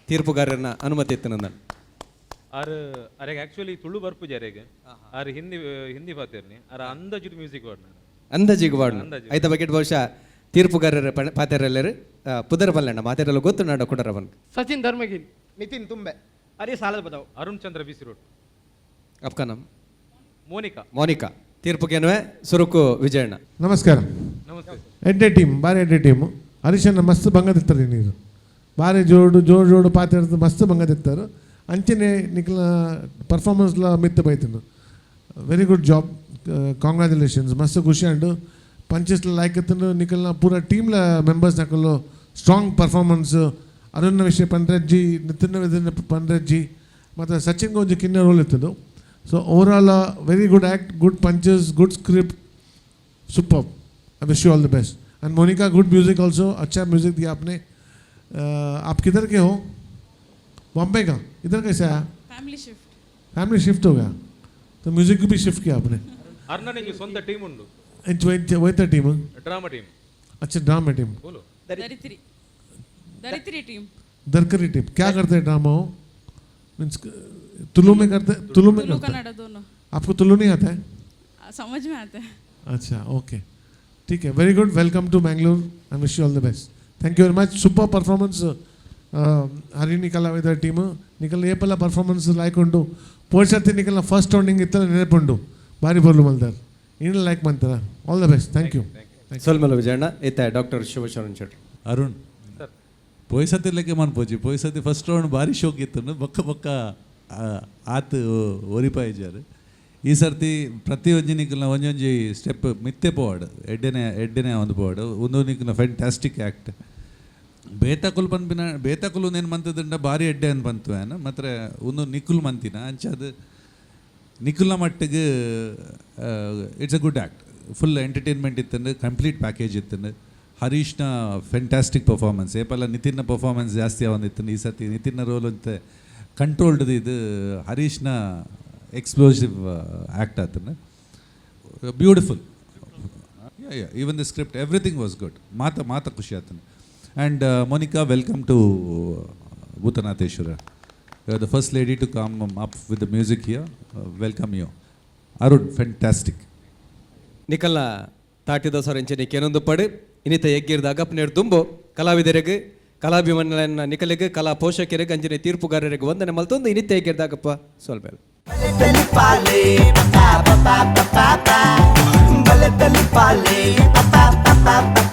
ತೀರ್ಪುಗಾರರನ್ನ ಅನುಮತಿ ಇತ್ತು ನನ್ನ. ಆರ್ ಅರೆಗ್ ಆಕ್ಚುಲಿ ತುಳು ಬರ್ಪುಜಿ ಅರೆಗ್. ಆರ್ ಹಿಂದಿ ಹಿಂದಿ ಪಾತೆರ್ನಿ ಆರ್ ಅಂದಾಜು ಮ್ಯೂಸಿಕ್ ವಾಡ್ನ. ಅಂದಾಜಿಗೆ ವಾಡ್ನು ಐತ ಬಕೆಟ್ ಬಹುಶಃ ತೀರ್ಪುಗಾರರ ಪಾತೆರೆಲ್ಲರು ಪುದರ್ ಬಲ್ಲಣ್ಣ ಮಾತೆರೆಲ್ಲ ಗೊತ್ತು ನಾಡ ಕೊಡರವನ್. ಸಚಿನ್ ಧರ್ಮಗಿರಿ. ನಿತಿನ್ ತುಂಬೆ. ಅರೆ ಸಾಲದ ಬದಾವ್. ಅರುಣ್ ಚಂದ್ರ ಬಿಸಿ ರೋಡ್. ಅಪ್ಕ ನಮ್ ಮೋನಿಕಾ. ಮೋನಿಕಾ ತೀರ್ಪುಗೇನುವೆ ಸುರುಕು ವಿಜಯಣ್ಣ. ನಮಸ್ಕಾರ. ನಮಸ್ತೆ. ಎಡ್ಡೆ ಟೀಮ್, ಭಾರಿ ಎಡ್ಡೆ ಟೀಮು. ಹರೀಶನ್ನ ಮಸ್ತ್ ಬಂಗ ತಿತ್ತಾರೆ ನೀರು ಭಾರಿ ಜೋಡು ಜೋಡು ಜೋಡು ಪಾತ್ರ ಮಸ್ತ್ ಬಂಗ ತಿತ್ತಾರೆ. ಅಂಚನೆ ನಿಕ್ಲ ಪರ್ಫಾರ್ಮೆನ್ಸ್ಲ ಮಿತ್ತ ಬೈತನು. Very good job, congratulations. ಮಸ್ತ್ ಖುಷಿ ಅಂಡು ಪಂಚಸ್ ಲೈಕ್ ಎತ್ತನು. ನಿಕಲ್ನ ಪೂರ ಟೀಮ್ಲ ಮೆಂಬರ್ಸ್ ನಕಲು ಸ್ಟ್ರಾಂಗ್ ಪರ್ಫಾರ್ಮೆನ್ಸ್. ಅರುಣ್ನ ವಿಷಯ ಪನ್ರೆಜ್ಜಿ, ನಿತಿನ್ ಪನ್ರೆಜ್ಜಿ ಮತ್ತು ಸಚಿನ್ಗೆ ಒಂಜಿ ಕಿನ್ನ ರೋಲ್ ಇತ್ತದು. So overall very good act, good punches, good script, super. I wish you all the best. And Monica, good music also. अच्छा म्यूजिक दिया आपने. आप किधर के हो? बॉम्बे का? इधर कैसे आया? Family shift. फैमिली शिफ्ट हो गया तो म्यूजिक भी शिफ्ट किया आपने. ಅರ್ಣನಿಗೆ ಸ್ವಂತ ಟೀಮ್ ಉಂಡು. वही टीम. Drama team. अच्छा, ड्रामा टीम. ಬೋಲು. दरित्री दरित्री टीम. दरकरी टीम. क्या करते हैं ड्रामा हो? मीन्स तुलु में करते? तुलु में तुलु करते हैं? कन्नड़ा दोनों. आपको तुलु नहीं आता है? समझ में आता है. अच्छा, ओके, ठीक है. Very good. Welcome to Mangalore. I wish you all the best. Thank you very much. Super performance Harini ಕಲಾವಿದ ಟೀಮ್. ನಿಕಲ್ ಏಪಲ್ಲ ಪರ್ಫಾರ್ಮೆನ್ಸ್ ಲೈಕ್ ಉಂಡು. ಪೋಷತಿ ನಿಕಲ್ನ ಫಸ್ಟ್ ರೌಂಡಿಂಗ್ ಇತ್ತಲ್ಲ ನೆನಪುಂಡು. ಭಾರಿ ಬೋರ್ಲು ಮಲ್ದಾರ್ ಇನ್ನು ಲೈಕ್ ಮಂತಾರ. All the best. Thank you. ಸೊಲ್ಮೆಲ ವಿಜಯಣ್ಣ. ಇತ್ತ ಡಾಕ್ಟರ್ ಶಿವಶರಣ್ ಶೆಟ್ಟಿ. ಅರುಣ್ ಪೋಯ್ಸತಿ ಲೆಕ್ಕ ಮನ್ಪೋಚಿ. ಪೋಯ್ಸತಿ ಫಸ್ಟ್ ರೌಂಡ್ ಭಾರಿ ಶೋಕ್ ಇತ್ತು. ಬೊಕ್ಕ ಬೊಕ್ಕ ಆತ್ ಒರಿಪಾಯಿಜಾರು. ಈ ಸರ್ತಿ ಪ್ರತಿ ಒಂಜಿ ನಿಕಲ್ನ ಒಂಜೊಂಜಿ ಸ್ಟೆಪ್ ಮಿತ್ತೆ ಪೋವಾಡ್ ಎಡ್ಡೆನೆ ಎಡ್ಡೆನೆ ಒಂದು ಪೋವಾಡ್. ಒಂದು ನಿಕಲ್ನ ಫ್ಯಾಂಟಾಸ್ಟಿಕ್ ಆ್ಯಕ್ಟ್. ಬೇತಕುಲು ಪನ್ಪಿನ ಬೇತಕುಲು ನೇನು ಮಂತದಂಡ ಭಾರಿ ಎಡ್ಡೆ ಅನ್ ಬಂತು ಆನ್ ಮಾತ್ರ ಒಂದು ನಿಕುಲ್ ಮಂತಿನ ಅಂಚ ಅದು ನಿಕುಲ್ನ ಮಟ್ಟಿಗೆ it's a good act. Full entertainment ಇತ್ತಂದು, complete package ಇತ್ತಂದು. ಹರೀಶ್ನ fantastic performance. ಏಪಲ್ಲ ನಿತಿನ್ನ ಪರ್ಫಾರ್ಮೆನ್ಸ್ ಜಾಸ್ತಿ ಆವಂದಿತ್ತು. ಈ ಸರ್ತಿ ನಿತಿನ್ನ ರೋಲ್ ಅಂತ ಕಂಟ್ರೋಲ್ಡ್ ಇದು ಹರೀಶ್ನ ಎಕ್ಸ್ಪ್ಲೋಸಿವ್ ಆ್ಯಕ್ಟ್ ಆತನ. Beautiful. Even the script, everything was good. ಮಾತ ಮಾತ ಖುಷಿ ಆತನ. And Monica, welcome to Bhutanatheshwara. You are the first lady to come up with the music here. Welcome you. Arun, fantastic. ನಿಕಲ್ನ ತಾಟಿದ ಸೊರಂಚನೆ ಕೇನೊಂದು ಪಡು ಇನ್ನಿತ ಎಗ್ಗಿರ್ದ ಅಗಪ್ನೇರ್ ದುಂಬು ಕಲಾವಿದರಿಗೆ ಕಲಾಭಿಮಾನಿಗಳನ್ನ ನಿಕಲಿಗೆ ಕಲಾ ಪೋಷಕರಿಗೆ ಅಂಜನೆ ತೀರ್ಪುಗಾರರಿಗೆ ವಂದನೆ ಮಲ್ತೊಂದು ಇನ್ನಿತ ಎಗ್ಗಿರ್ದ ಅಗಪ್ಪ ಸ್ವಲ್ಪ. Pa pa pa pa pa.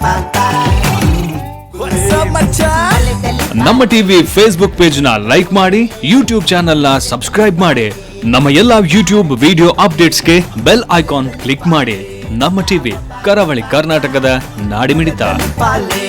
ನಮ್ಮ ಟಿವಿ ಫೇಸ್ಬುಕ್ ಪೇಜ್ ನ ಲೈಕ್ ಮಾಡಿ, ಯೂಟ್ಯೂಬ್ ಚಾನೆಲ್ ನ ಸಬ್ಸ್ಕ್ರೈಬ್ ಮಾಡಿ. ನಮ್ಮ ಎಲ್ಲಾ ಯೂಟ್ಯೂಬ್ ವಿಡಿಯೋ ಅಪ್ಡೇಟ್ಸ್ಗೆ ಬೆಲ್ ಐಕಾನ್ ಕ್ಲಿಕ್ ಮಾಡಿ. ನಮ್ಮ ಟಿವಿ, ಕರಾವಳಿ ಕರ್ನಾಟಕದ ನಾಡಿಮಿಡಿತ. ಪಾಲೆ.